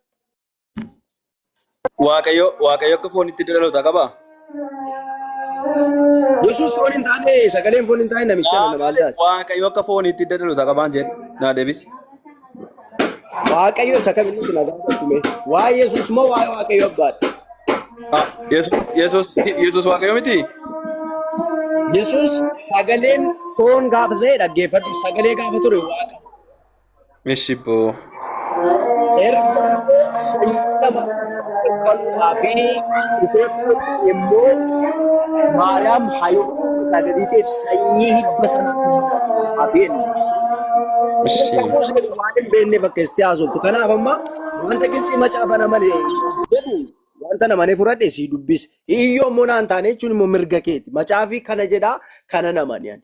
S4: Waaqayyo akka foonitti hidda dhalootaa qabaa?
S2: Yesuus foon hin taane sagaleen foon hin taane namicha nana maal taate?
S4: Waaqayyo akka foonitti hidda dhalootaa qabaan jedhe naa deebisi.
S2: Waaqayyo isa kamitti na gaafattu mee? Waa'ee Yesuus moo waa'ee Waaqayyo abbaadha?
S4: Ah, Yesuus Waaqayyo miti?
S2: Yesuus sagaleen foon gaafa ta'e dhaggeeffadhu sagalee gaafa ture Waaqa.
S4: Mishiboo.
S2: Erga sanyii nama uffannaa fi dhufee foon immoo Maariyaam hayoo isaa ta'eef sanyii hidda sana hafeen.
S4: Ishi.
S2: Kakuu seenu waan hin beekne bakka itti haasoftu. Kanaaf amma wanta gilxii macaafa namane jedhu wanta namane fudhadhe sii dubbise. Iyyoo immoo naan taane jechuun immoo mirga keeti. Macaafi kana jedhaa kana namani ani.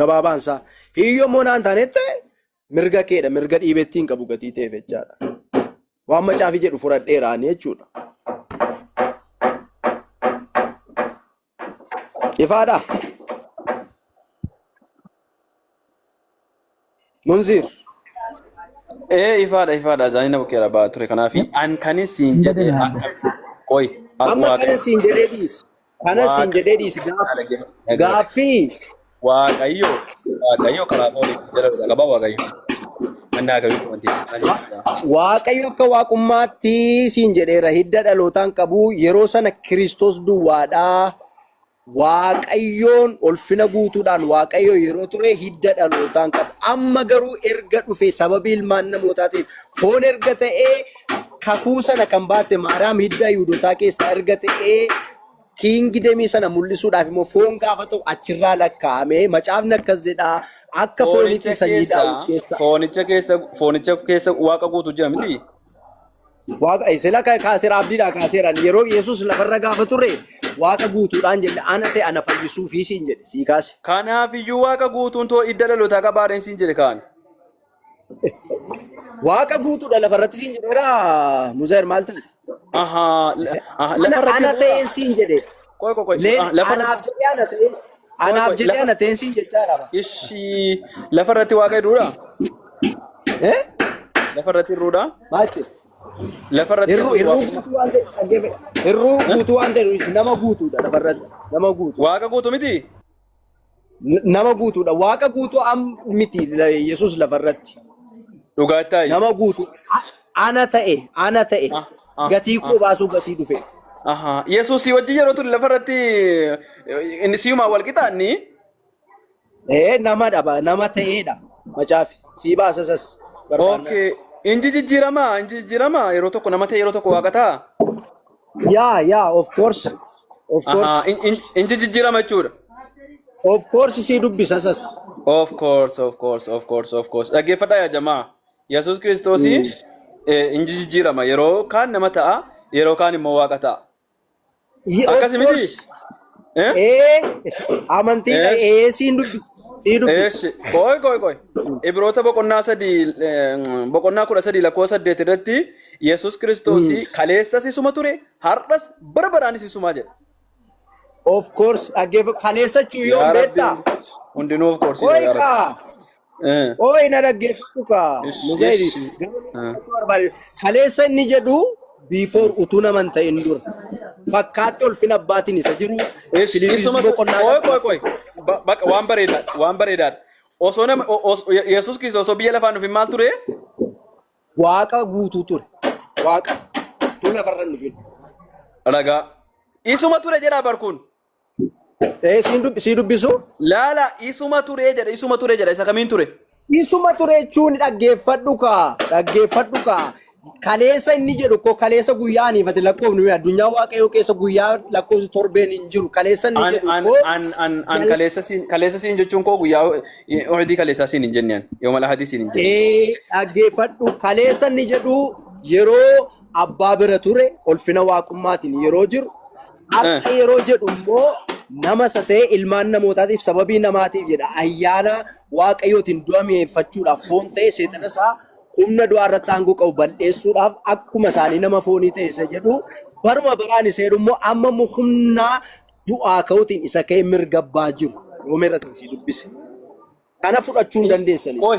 S2: Gabaabaan isaa. Iyyoo immoo naan taanetti mirga keedha. Mirga dhiibetti hin qabu gatii ta'eef jechaadha. Waan macaafi jedhu fudhadheera ani jechuudha. Ifaadha. Munziir.
S4: Ee, ifaadha, ifaadha. Zaanii na bukkeera ba'aa ture kanaafi an kanin siin jedhe qoy.
S2: Amma kana siin jedhee dhiisi. Kana siin jedhee dhiisi. Gaaffii.
S4: Waaqayyo karaa fooniitti jedhamudha. Qabaa Waaqayyo. Mannaa kamitti wanti.
S2: Waaqayyo akka waaqummaatti siin jedheera hidda dhalootaan qabu yeroo sana Kiristoos duwwaadhaa. Waaqayyoon ulfina guutuudhaan Waaqayyo yeroo ture hidda dhalootaan qaba. Amma garuu erga dhufe sababii ilmaan namootaatiif foon erga ta'ee kakuu sana kan baatte Maariyaam hidda Yihuudootaa keessaa erga ta'ee kingdomii sana mul'isuudhaaf immoo foon gaafa ta'u achirraa lakkaa'ame macaafni akkas jedhaa akka foonitti
S4: Foonicha
S2: sanyii Daawit
S4: keessa
S2: keessa.
S4: foonicha keessa waaqa guutuu jira miti?
S2: Waaqa sila kaaseera abdiidhaa kaaseeraan yeroo Yesuus lafarra gaafa ture waaqa guutuudhaan jedhe ana ta'e ana fayyisuu fi siin jedhe sii kaase.
S4: Kanaaf iyyuu waaqa guutuun too hidda dhalootaa qabaadheen siin jedhe kaan.
S2: Waaqa guutuudha lafarratti siin jedheera Muzaayir maal ta'e?
S4: Ahaa,
S2: Ana
S4: lafarratti
S2: ana ta'een siin jedhe.
S4: Qoy, qoy, qoy.
S2: Leen
S4: Lafarratti
S2: anaaf jedhee ana ta'een anaaf
S4: qoy,
S2: jedhee ana ta'een siin jechaadha.
S4: Ishii, lafarratti waaqa hirruudha?
S2: Eh?
S4: Lafarratti hirruudha?
S2: Maal jedhe?
S4: Lafarratti
S2: Hirruu
S4: Yesuus
S2: hirruu
S4: waaqa
S2: guutuu waan ta'e dhaggeeffadhu. Hirruu guutuu waan ta'e nama guutuudha lafarratti nama guutuu.
S4: Waaqa guutuu miti?
S2: Nama guutuudha. Waaqa guutuu am miti Yesuus lafarratti.
S4: Dhugaattaa.
S2: Nama guutuu ana ta'e ana ta'e gatii koo baasuu gatii dhufe.
S4: Ahaa. Yesuus si wajjin yeroo ture lafarratti inni siyumaa wal qixaanni.
S2: Ee, nama dhaba nama ta'eedha macaafi sii baasa sas barbaanna.
S4: Okay. Inji jijjiiramaa inji jijjiiramaa yeroo tokko nama ta'e yeroo tokko waaqa ta'a.
S2: Yeah, of course, of course.
S4: Ahaa. Inji jijjiirama jechuudha.
S2: Of course sii dubbisa sas.
S4: Of course, of course, of course, of course. Dhaggeeffadhaa yaa jamaa. Yesuus Kiristoosii inji jijjiirama yeroo kaan nama ta'a yeroo kaan immoo waaqa ta'a.
S2: Of
S4: Akkasi miti?
S2: course.
S4: Eh?
S2: Ee, amantiidha ee siin dubbisa sii dubbisa.
S4: Eeshi, qoy, qoy, qoy. Ibroota boqonnaa 3 boqonnaa 13 lakkoofsa 8 irratti Yesuus Kiristoosii kaleessas isuma ture har'as bara baraanis isumaa jedha.
S2: Of course dhaggeeffa kaleessa jechuun yoom
S4: Yaa Rabbi
S2: beektaa?
S4: hundinuu of course
S2: Qoy
S4: yaa Rabbi.
S2: kaa. Qoy na dhaggeeffadhu kaa.
S4: Ishi
S2: Muzayri
S4: ishi.
S2: Kaleessa inni jedhu Before utuu nama hin ta'in dura. Fakkaatti ulfina abbaatiin isa jiru
S4: Is-
S2: Filiphisiis
S4: Isuma
S2: boqonnaa
S4: qoy
S2: tokko.
S4: qoy qoy. Baqa waan bareedaadha waan bareedaadha. Osoo nama Yesuus Kiristoos osoo biyya lafaan dhufin maal ture?
S2: Waaqa guutuu ture. Waaqa. Utuu lafarra hin dhufin.
S4: Ragaa. Isuma ture jedhaa barkuun.
S2: Ee siin sii dubbisu?
S4: Laala isuma ture jedha isuma ture jedha isa kamiin ture?
S2: Isuma ture jechuun dhaggeeffadhu kaa dhaggeeffadhu kaa kaleessa inni jedhu koo kaleessa guyyaa aniifate lakkoofnu addunyaa waaqayyoo keessa guyyaa lakkoofsi torbeen hin jiru kaleessa inni
S4: An
S2: jedhu
S4: an
S2: koo
S4: an an an kaleessa siin kaleessa siin jechuun koo guyyaa hojii kaleessaa siin hin jenne an yooma lahadii siin hin jenne.
S2: Ee dhaggeeffadhu kaleessa inni jedhu yeroo abbaa bira ture ulfina waaqummaatiin yeroo jiru har'a yeroo jedhu immoo nama isa ta'e ilmaan namootaatiif sababii namaatiif jedha ayyaana waaqayyootiin du'a mi'eeffachuudhaaf foon ta'e seexana isaa humna du'aa irratti aangoo qabu bal'eessuudhaaf akkuma isaanii nama foonii ta'e isa jedhu baruma baraan isa jedhu immoo amma immoo humna du'aa ka'uutiin isa ka'e mirga abbaa jiru roomeerra san sii dubbise. Kana fudhachuu hin dandeessanis.
S4: Qoy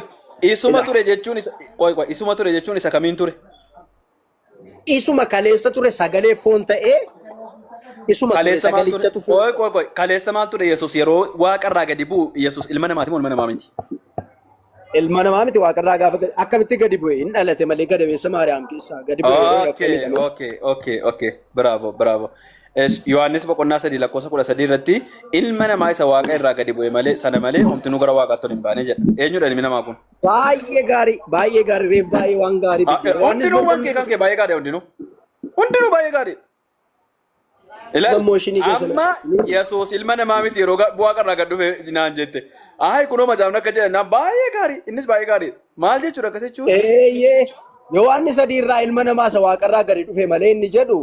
S4: isuma
S2: Ilaa.
S4: ture jechuun isa qoy qoy isuma ture jechuun isa kamiin ture?
S2: Isuma kaleessa ture sagalee foon ta'ee isuma ture
S4: Kaleessa maal ture?
S2: sagalichatu foon
S4: Qoy qoy qoy kaleessa maal ture Yesuus yeroo waaqarraa gadi bu'u Yesuus ilma namaati moo ilma namaa miti?
S2: Ilma namaa miti waaqarraa gaafa gadi akkamitti gadi bu'e hin dhalate malee gadameessa Maariyaam keessaa gadi bu'e yeroo
S4: Okay,
S2: akkamii dhaloota.
S4: okay. Bravo, bravo. Yohaannis boqonnaa 3 lakkoofsa 13 irratti ilma namaa isa waaqa irraa gadi bu'e malee sana malee homtinuu gara waaqaatti ol hin baane jedha. Eenyudha ilmi namaa kun?
S2: Baay'ee gaarii baay'ee gaarii reef baay'ee waan gaarii fidde. Yohaannis
S4: Hundinuu waan kee
S2: boqonnaa
S4: kan kee baay'ee gaarii hundinuu. Hundinuu baay'ee gaarii. Ilaali
S2: Gammooshinii keessa
S4: amma Yesuus ilma namaa miti yeroo waaqa irraa gad dhufe naan jette. Ayi kunoo macaafni akka jedhan naan baay'ee gaarii innis baay'ee gaarii. Maal jechuudha akkas jechuun?
S2: Eeyyee Yohaannis 3 irraa ilma namaa isa waaqarraa gadi dhufe malee inni jedhu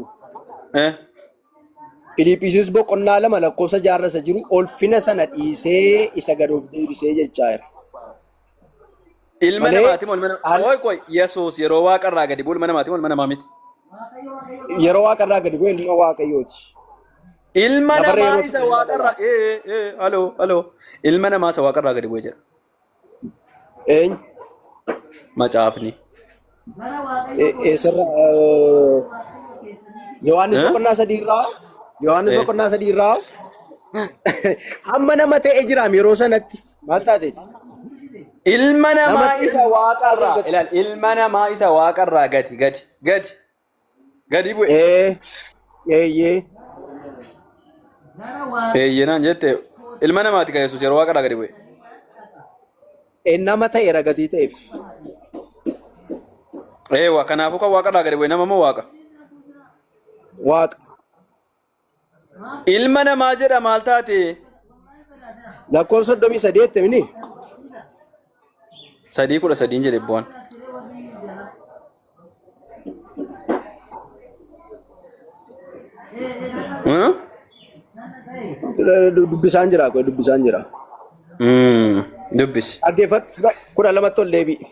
S2: Filiphisiis boqonnaa 2 lakkoofsa 6 isa jiru ulfina sana dhiisee isa gad of deebisee jechaa jira.
S4: Ilma
S2: Malee
S4: namaati moo ilma namaa? Qoy qoy Yesuus yeroo waaqa irraa gadi bu'u ilma namaati moo ilma namaa miti?
S2: Yeroo waaqarraa gadi bu'e ilma waaqayyooti.
S4: Ilma
S2: Lafarra
S4: namaa
S2: yeroo
S4: isa
S2: ture ilma
S4: waaqarraa
S2: namaa.
S4: ee ee haloo haloo ilma namaa isa waaqarraa gadi bu'e jedha.
S2: Eenyu?
S4: Macaafni.
S2: Eessarra Yohaannis
S4: Eh?
S2: boqonnaa 3 irraa Yohaannis boqonnaa 3 irraa amma nama ta'e jiraam yeroo sanatti maal taateeti?
S4: Ilma
S2: Nama
S4: namaa
S2: ta'e
S4: isa waaqarraa ilaal ilma namaa isa waaqarraa gadi gadi gadi gadi bu'e.
S2: Ee eeyyee
S4: Eeyyee naan jette ilma namaati kan Yesuus yeroo waaqarraa gadi bu'e.
S2: Nama ta'eera gatii ta'eef.
S4: Eewa kanaafuu kan waaqarraa gadi bu'e nama moo waaqa?
S2: Waaqa.
S4: Ilma namaa jedha maal taate?
S2: Lakkoofsa 38 jette mini?
S4: 3:13 jedhe bu'aan.
S2: Dubbisaan jira koo dubbisaan jira.
S4: Dubbisi.
S2: Dhaggeeffadhu 12tti ol deebi'i.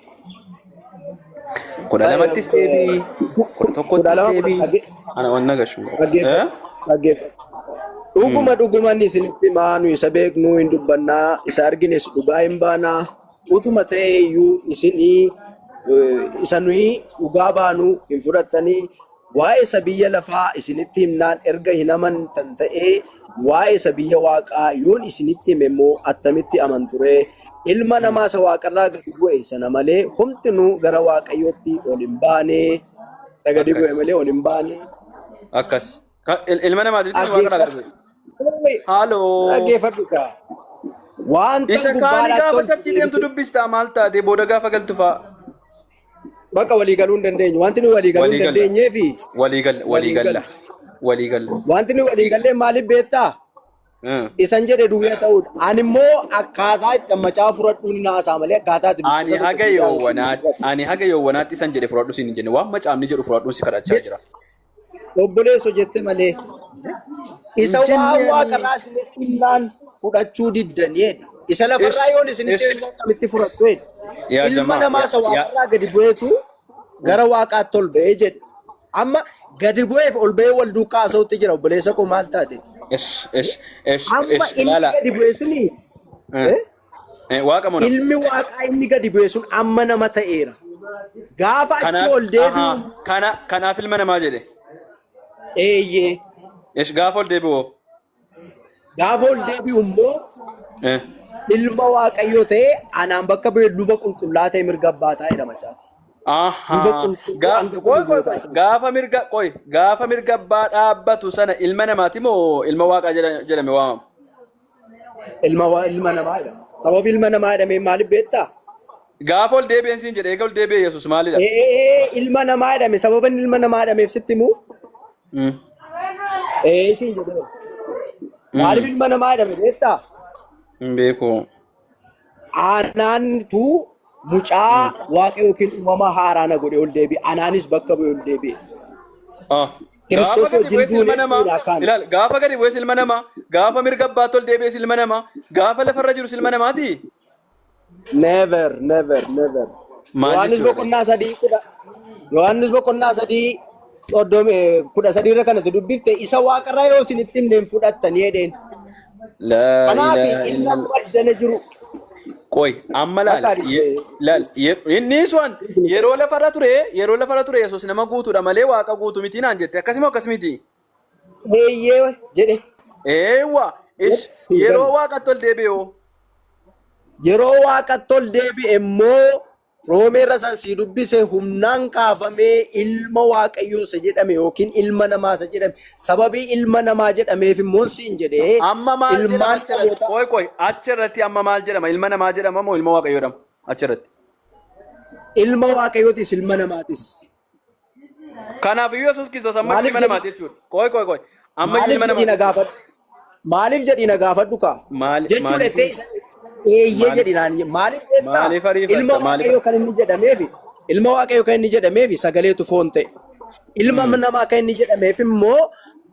S4: 12ttis deebi'i. Kudha
S2: Kudha
S4: tokkottis
S2: lama
S4: deebi'i. Ana waan nagashu.
S2: Dhaggeeffadhu. Dhaggeeffadhu. Dhuguma dhuguman isinitti himaa nu isa beeknuu hin dubbannaa isa argines dhugaa hin baanaa utuma ta'e iyyuu isinii isa nuyi dhugaa baanuu hin fudhattanii waa'ee isa biyya lafaa isinitti himnaan erga hin amantan ta'ee waa'ee isa biyya waaqaa yoon isinitti hime immoo attamitti amanturee ilma namaa isa waaqarraa gadi bu'e sana malee homtinuu gara waaqayyootti ol hin baane isa gadi bu'e
S4: Akkas.
S2: malee ol hin baane.
S4: Akkas. Ilma namaati miti waaqarraa gadi bu'e.
S2: Dhaggeeffadhu.
S4: Haaloo.
S2: Dhaggeeffadhu kaa. Wanta
S4: Isa kaani
S2: gubbaadhaatti
S4: gaafa
S2: ol
S4: churchii deemtu dubbistaa maal taate booda gaafa galtu fa'a.
S2: Bakka walii galuu hin dandeenyu. Wanti nu walii galuu hin
S4: Walii galla.
S2: dandeenyee fi
S4: Walii galla. Walii
S2: walii
S4: galla.
S2: galla.
S4: Walii galla.
S2: Wanti nu walii gallee maaliif beektaa? Isan jedhe duwwaa ta'uudha. Ani immoo akkaataa itti macaafa fudhadhuun hin haasaa malee akkaataa itti
S4: Ani
S2: dubbisa
S4: haga
S2: tokko
S4: yoowwanaatti ani haga yoowwanaatti isan jedhe fudhadhu siin hin jenne waan macaafni jedhu fudhadhuun si kadhachaa jira.
S2: Obboleesso jette malee. Isa
S4: Hin
S2: waan
S4: jenne ani.
S2: waaqarraa isinitti himnaan fudhachuu diddaniidha. Isa lafarraa
S4: Ish
S2: yoon isinitti
S4: ish
S2: himnaan akkamitti fudhattuedha.
S4: Yaa
S2: Ilma
S4: jamaa
S2: namaa
S4: yaa
S2: isa
S4: yaa
S2: waaqarraa gadi bu'eetu gara waaqaatti ol ba'ee jedhe. Amma gadi bu'eef ol ba'ee wal duukaa haasa'utti jira obboleessa koo maal taate?
S4: Ish ish ish
S2: Amma
S4: ish
S2: inni
S4: ilaala.
S2: gadi bu'e suni
S4: Waaqa moo nama?
S2: Ilmi waaqaa inni gadi bu'e sun amma nama ta'eera. Gaafa achi
S4: Kanaaf
S2: ol deebi'u
S4: ahaa, kana kanaaf ilma namaa jedhe.
S2: Eeyyee.
S4: Ish gaafa ol deebi'u hoo?
S2: Gaafa ol deebi'u immoo ilma Waaqayyoo ta'ee anaan bakka bu'ee luba qulqullaa ta'e mirga abbaa taa'edha macaafa. Luba qulqulluu hanga
S4: Qoy qoy qoy
S2: qulqullootaa.
S4: gaafa mirga qoy gaafa mirga abbaa dhaabbatu sana ilma namaati moo ilma waaqaa jedhame waamama?
S2: Ilma namaa jedhama. Sababa ilma namaa jedhamee maaliif beektaa?
S4: Gaafa ol deebi'een siin jedhe eega ol deebi'e Yesuus maalidha?
S2: Ee, ilma namaa jedhame sababa inni ilma namaa jedhameef sitti himuu? Ee, siin jedhee. Maaliif ilma namaa jedhame beektaa?
S4: Hin beeku.
S2: Anaantu mucaa waaqa yookiin uumama haaraa na godhe ol deebi'e. Anaanis bakka bu'e ol deebi'e.
S4: Gaafa
S2: Kiristoos
S4: gadi
S2: wajjin
S4: bu'ees ilma
S2: duune
S4: namaa
S2: jechuudha akkaan.
S4: ilaal gaafa gadi bu'ees ilma namaa gaafa mirga abbaatti ol deebi'es ilma namaa gaafa lafarra jirus ilma namaati.
S2: Never, never, never.
S4: Maal
S2: Yohaannis
S4: jechuudha?
S2: boqonnaa sadii kudha Yohaannis boqonnaa sadii 13 irra kanatti dubbifte isa waaqarraa yoo isin itti himne hin fudhattanii jedheen.
S4: Laa
S2: Kanaaf
S4: ilaaha
S2: inni
S4: illallah.
S2: amma addana jiru.
S4: Qoy amma laal
S2: Bakka
S4: laal inni sun yeroo lafarra ture Yesuus nama guutuudha malee waaqa guutuu miti naan jette akkasuma akkas miti.
S2: Eeyyee jedhe.
S4: Eewwa ish
S2: Sii
S4: yeroo
S2: galu.
S4: waaqatti ol deebi'u.
S2: Yeroo waaqatti ol deebi'e immoo Roomeerra san sii dubbise humnaan kaafamee ilma waaqayyoo isa jedhame yookiin ilma namaa isa jedhame sababii ilma namaa jedhameef immoo siin jedhee
S4: Amma maal jedhama
S2: ilmaan
S4: achirratti?
S2: namootaa
S4: Qoy qoy achirratti amma maal jedhama? Ilma namaa jedhama moo ilma waaqayyoo jedhama? Achirratti.
S2: Ilma waaqayyootis ilma namaatis.
S4: Kanaaf iyyuu Yesuus Kiristoos amma
S2: Maaliif
S4: ilma
S2: jedhi
S4: namaati jechuudha. Qoy qoy qoy. Amma
S2: maaliif
S4: ilma
S2: jedhii
S4: namaati
S2: na
S4: jechuudha.
S2: gaafadhu? Maaliif jedhii na gaafadhu kaa?
S4: Maali
S2: Jechuudha
S4: maaliif
S2: ettee isa eeyyee
S4: maaliif
S2: jedhi naan maaliif jettaa?
S4: maaliif
S2: Ilma
S4: ariifatta? Maaliif
S2: waaqayyoo kan inni jedhameefi ilma waaqayyoo kan inni jedhameefi sagaleetu foon ta'e. Ilma namaa kan inni jedhameef immoo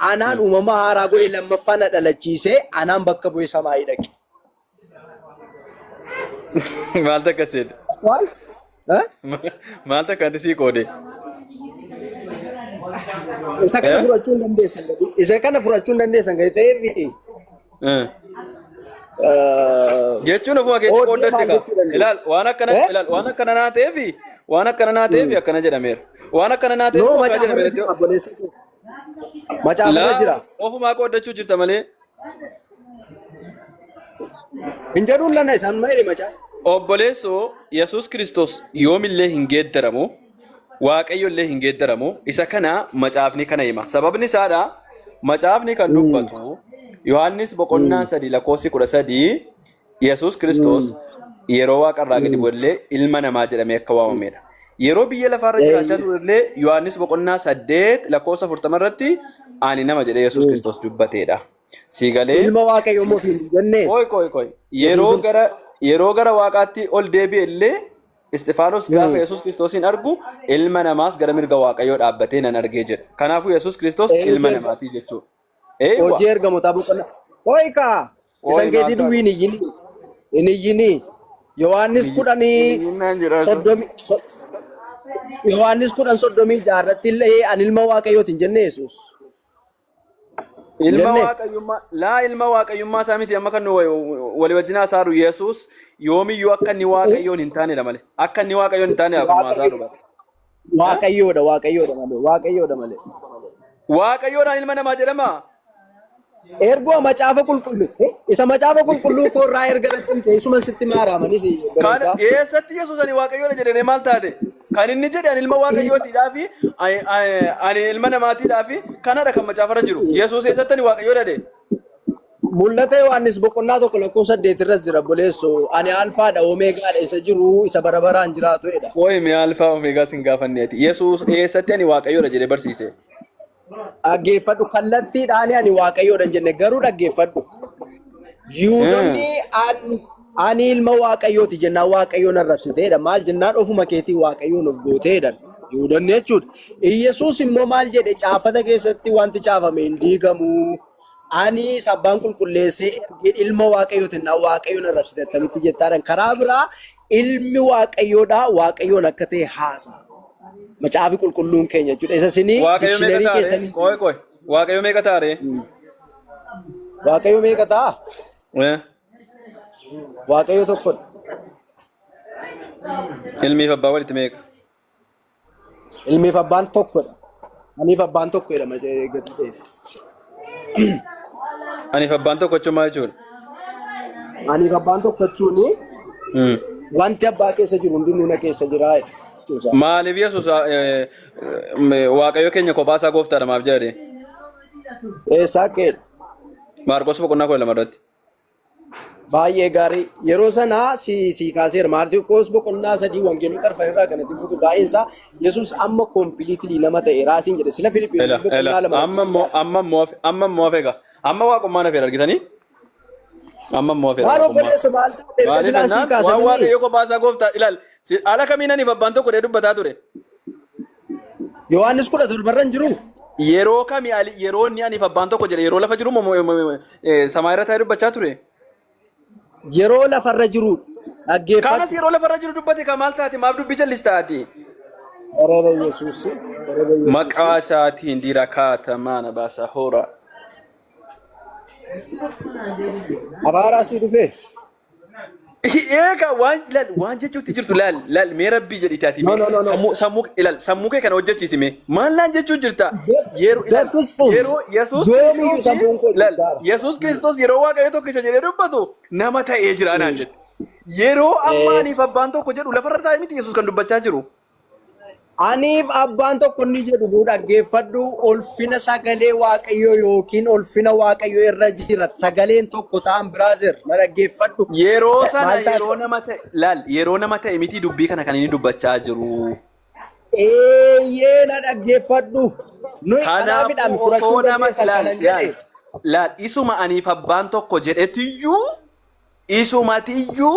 S2: anaan uumama haaraa godhe lammaffaa na dhalachiisee anaan bakka bu'ee samaayii dhaqe.
S4: Maal takka seete?
S2: Maal? Eh?
S4: Maal takka anti sii qoode?
S2: Isa kana
S4: Eh?
S2: fudhachuu hin dandeessan. Isa kana fudhachuu hin dandeessan gadi ta'eef
S4: Jechuun ofuma keetti
S2: Qooddee
S4: qooddatte
S2: maal
S4: kaa.
S2: jechuu dandeessa?
S4: Ilaal waan akkana
S2: Eh?
S4: ilaal waan akkana naa ta'eefi waan akkana naa ta'eefi akkana jedhameera. Waan akkana naa ta'eef
S2: No,
S4: akkana
S2: macaafa irra
S4: jedhameera.
S2: jira obboleessa koo. Macaafa irra
S4: Laa
S2: jira.
S4: ofumaa qooddachuu jirta malee.
S2: Hin jedhuun lana isaan maali macaafa?
S4: Obboleessoo Yesuus Kiristoos yoomillee hin geeddaramu, Waaqayyo illee hin geeddaramu. Isa kana macaafni kana hima. Sababni isaadha macaafni kan dubbatu Yohaannis boqonnaa 3 lakkoofsi 13 Yesuus Kiristoos yeroo waaqarraa gadi bu'ellee ilma namaa jedhamee akka waamamedha. Yeroo biyya lafaarra jiraachaa turellee Yohaannis boqonnaa 8 lakkoofsa 40 irratti ani nama jedhee Yesuus Kiristoos dubbateedha. Sii galee?
S2: Ilma Waaqayyoo immoo ofiin hin jennee?
S4: Qoy qoy qoy. Yeroo gara waaqaatti ol deebi'e illee Isxifaanos gaafa Yesuus Kiristoosiin argu ilma namaas gara mirga Waaqayyoo dhaabbatee nan argee jedha. Kanaafuu Yesuus Kiristoos ilma namaatii jechuudha. Eeywa.
S2: Hojii ergamootaa boqonnaa. Qoy kaa!
S4: Qoy
S2: Isan
S4: maal
S2: keetii
S4: taate?
S2: duwwii hin iyyini. Hin iyyini. Yohaannis kudhanii
S4: Iyyinnaan jiraatu.
S2: soddomii Yohaannis 10 36 irratti illee ani ilma Waaqayyooti hin jenne Yesuus.
S4: Ilma
S2: Jenne.
S4: waaqayyummaa laa ilma waaqayyummaa isaa miti amma kan nu walii wajjin haasaaru Yesuus yoomiyyuu akka inni waaqayyoon hin taanedha malee akka inni waaqayyoon hin taanedha kun haasaaru bara.
S2: Waaqayyoodha waaqayyoodha malee waaqayyoodha malee.
S4: Waaqayyoodhaan ilma namaa jedhama.
S2: Ergoo macaafa qulqulluu isa macaafa qulqulluu koo irraa erga natti himte isuma sitti maaraamanis
S4: Kan
S2: obboleessaa.
S4: eessatti Yesuus ani waaqayyoodha jedhee maal taate? Kan inni jedhe ani ilma waaqayyootiidhaa fi ani ilma namaatiidhaa fi kanadha kan macaafarra jiru. Yesuus eessatti ani waaqayyoodha jedhe?
S2: Mul'ata Yohaannis boqonnaa 1 lakkoofsa 8 irras jira obboleessoo. Ani alfaadha omeegaadha isa jiru isa bara baraan jiraatu jedha.
S4: Qoy mee alfaa omeegaa sin gaafanneeti. Yesuus eessatti ani waaqayyoodha jedhee barsiise?
S2: Dhaggeeffadhu kallattiidhaan ani waaqayyoodha hin jenne garuu dhaggeeffadhu. Yihuudonni ani ilma waaqayyooti jennaan waaqayyoon arrabsiteedha. Maal jennaan ofuma keetii waaqayyoon of gooteedha. Yihuudonni jechuudha. Iyyasuus immoo maal jedhe caafata keessatti wanti caafame hin diigamu. Ani isa abbaan qulqulleessee ergee ilma waaqayyooti jennaan waaqayyoon arrabsite attamitti jettaadhaan karaa biraa ilmi waaqayyoodha waaqayyoon akka ta'e haasa'a. Macaafi qulqulluun keenya jechuudha. Isa isinii
S4: Waaqayyo meeqa
S2: dikshineerii
S4: taare?
S2: keessanii.
S4: Qoy qoy. Waaqayyo meeqa taare?
S2: Waaqayyo meeqa ta'a?
S4: Eh,
S2: Waaqayyo tokkodha.
S4: Ilmiif abbaa walitti meeqa?
S2: Ilmiif abbaan tokkodha. Aniif abbaan tokko jedhama gadi ta'eef.
S4: Aniif abbaan tokko jechuun maal jechuudha?
S2: Aniif abbaan tokko jechuun wanti abbaa keessa jiru hundinuu na keessa jira jechuudha.
S4: Maaliif Yesuus Waaqayyo keenya kophaa isaa gooftaadha maaf jedhe?
S2: Eessaa akkeedha?
S4: Maarqos boqonnaa 12 irratti.
S2: Baay'ee gaarii. Yeroo sana si kaaseera. Maarqos boqonnaa 3 wangeelota arfan irraa kanatti fuutu baay'een isaa Yesuus amma completely nama ta'e raasiin jedhe. Sila
S4: Ela
S2: Filiphisiis
S4: ela
S2: boqonnaa 2
S4: amma immoo amma immoo amma immoo hafeega. Amma waaqummaan hafeera argitanii? Amma immoo hafeera
S2: Waan
S4: waaqummaan.
S2: obboleessa maal taate erga
S4: Maaliif
S2: silaa sii
S4: jennaan waan
S2: kaasanii
S4: Waaqayyo kophaa isaa gooftaa ilaal. Haala kamiin aniif abbaan tokko jedhee dubbataa ture.
S2: Yohaannis 17 irra hin jiru.
S4: Yeroo kami yeroo inni aniif abbaan tokko jedhe yeroo lafa jiru moo samaa irra taa'ee dubbachaa ture?
S2: Yeroo lafarra jiru
S4: Kanas
S2: dhaggeeffadhu.
S4: yeroo lafarra jiru dubbate ka maal taate maaf dubbii jallistaati?
S2: Ereera Yesuus. Ereera Yesuus.
S4: Maqaa isaatiin diira kaata maana baasa hoora.
S2: Abaaraa sii dhufee.
S4: Eegaa waan ilaal waan jechuutti jirtu laal laal mee rabbii jedhi ati
S2: No,
S4: mee
S2: no, no, no.
S4: sammuu sammuu ilaal sammuu kee kana hojjechiisi mee maal naan jechuu jirta yeroo ilaal
S2: Beeksisuun
S4: yeroo Yesuus
S2: yoomiyyuu
S4: Kiristoos
S2: sammuun koo
S4: ilaal
S2: jijjaara.
S4: Yesuus Kiristoos yeroo Waaqayyo tokkicha jedhee dubbatu nama ta'ee jira naan jedhe yeroo amma aniif abbaan tokko jedhu lafarra taa'ee miti Yesuus kan dubbachaa jiru.
S2: Aniif abbaan tokko inni jedhu nuu dhaggeeffadhu ulfina sagalee Waaqayyoo yookiin ulfina Waaqayyoo irra jira sagaleen tokko ta'an brother na dhaggeeffadhu.
S4: Yeroo sana
S2: Maal taate?
S4: yeroo nama ta'e laal yeroo nama ta'e miti dubbii kana kan inni dubbachaa jiru.
S2: Eeyyee na dhaggeeffadhu. Nuyi kanaafidha
S4: Kanaafuu
S2: furachuu
S4: osoo nama
S2: dandeessan
S4: laal
S2: kanan
S4: laal
S2: jedhe.
S4: laal isuma aniif abbaan tokko jedhetiyyuu isumatiyyuu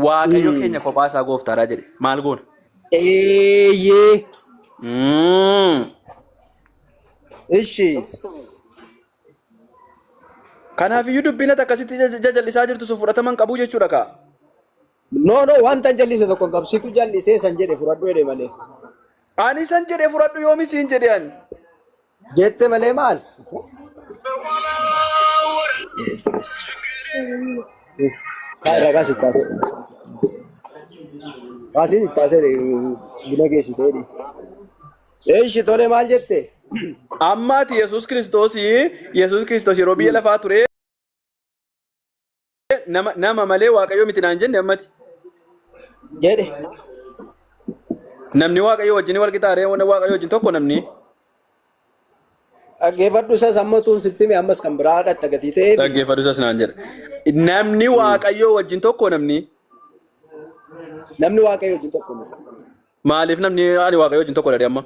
S4: Waaqayyo keenya kophaa isaa gooftaadha jedhe maal goona?
S2: Eeyyee. Ishi.
S4: Kanaafiyyuu dubbiin ati akkasitti jajallisaa jirtu sun fudhatama hin qabu jechuudha kaa.
S2: No no wanta hin jallise tokko hin qabu. Situ jallisee san jedhe fudhadhu jedhe malee.
S4: Ani san jedhe fudhadhu yoomi siin jedhe ani.
S2: Jette malee maal? Ragaa si taasise. Baasii si taasise buna geessitee. Eeshi tole maal jette?
S4: Amma ati Yesuus Kiristoos Yesuus Kiristoos yeroo biyya lafaa ture nama nama malee Waaqayyo miti naan jenne ammati.
S2: Jedhe.
S4: Namni Waaqayyo wajjin wal qixaaree Waaqayyo wajjin tokko namni.
S2: Dhaggeeffadhu isas amma tuun sitti hime ammas kan biraa dhatta gatii ta'eef.
S4: Dhaggeeffadhu isas naan jedha. Namni Waaqayyo wajjin tokko namni.
S2: Namni Waaqayyo wajjin tokko miti.
S4: Maaliif namni ani Waaqayyo wajjin tokko dha amma?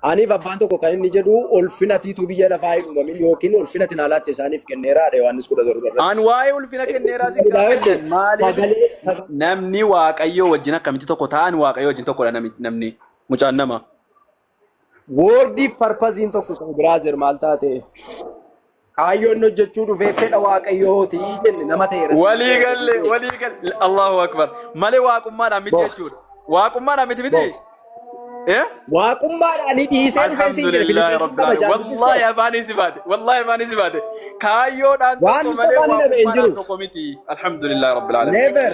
S2: Aniif abbaan tokko kan inni jedhu ulfina atiituu biyya lafaa hin uumamin yookiin ulfina ati naa laatte isaaniif kenneeraadha Yohaannis 17
S4: An
S2: irratti.
S4: waa'ee ulfina kenneeraa si gaafadhe maaliif
S2: Sagalee
S4: namni Waaqayyo wajjin akkamitti tokko ta'an Waaqayyo wajjin tokkodha namni mucaan nama.
S2: Wordiif purposiin tokko ta'u brother maal taate? Kaayyoo inni hojjechuu dhufee fedha Waaqayyooti jenne nama ta'eera.
S4: Walii galle walii galle Allahu akbar malee waaqummaadhaan miti
S2: Bo.
S4: jechuudha. Waaqummaadhaan miti miti. Eh?
S2: Waaqummaadhaan dhiisee dhufee siin jedhe
S4: Alhamdulillah
S2: Filiphisiis
S4: rabbil
S2: lama
S4: alamin.
S2: jaallatisse.
S4: Wallahi afaanii si baate. Wallahi afaanii si baate. Kaayyoodhaan
S2: Waan
S4: tokko malee
S2: afaan hidhame hin
S4: waaqummaadhaan
S2: jiru.
S4: tokko miti. Alhamdulillah rabbil alamin.
S2: Never.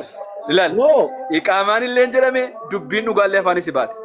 S4: Ilaal.
S2: No.
S4: Iqaamaan illee jedhame dubbiin dhugaallee afaanii si baate.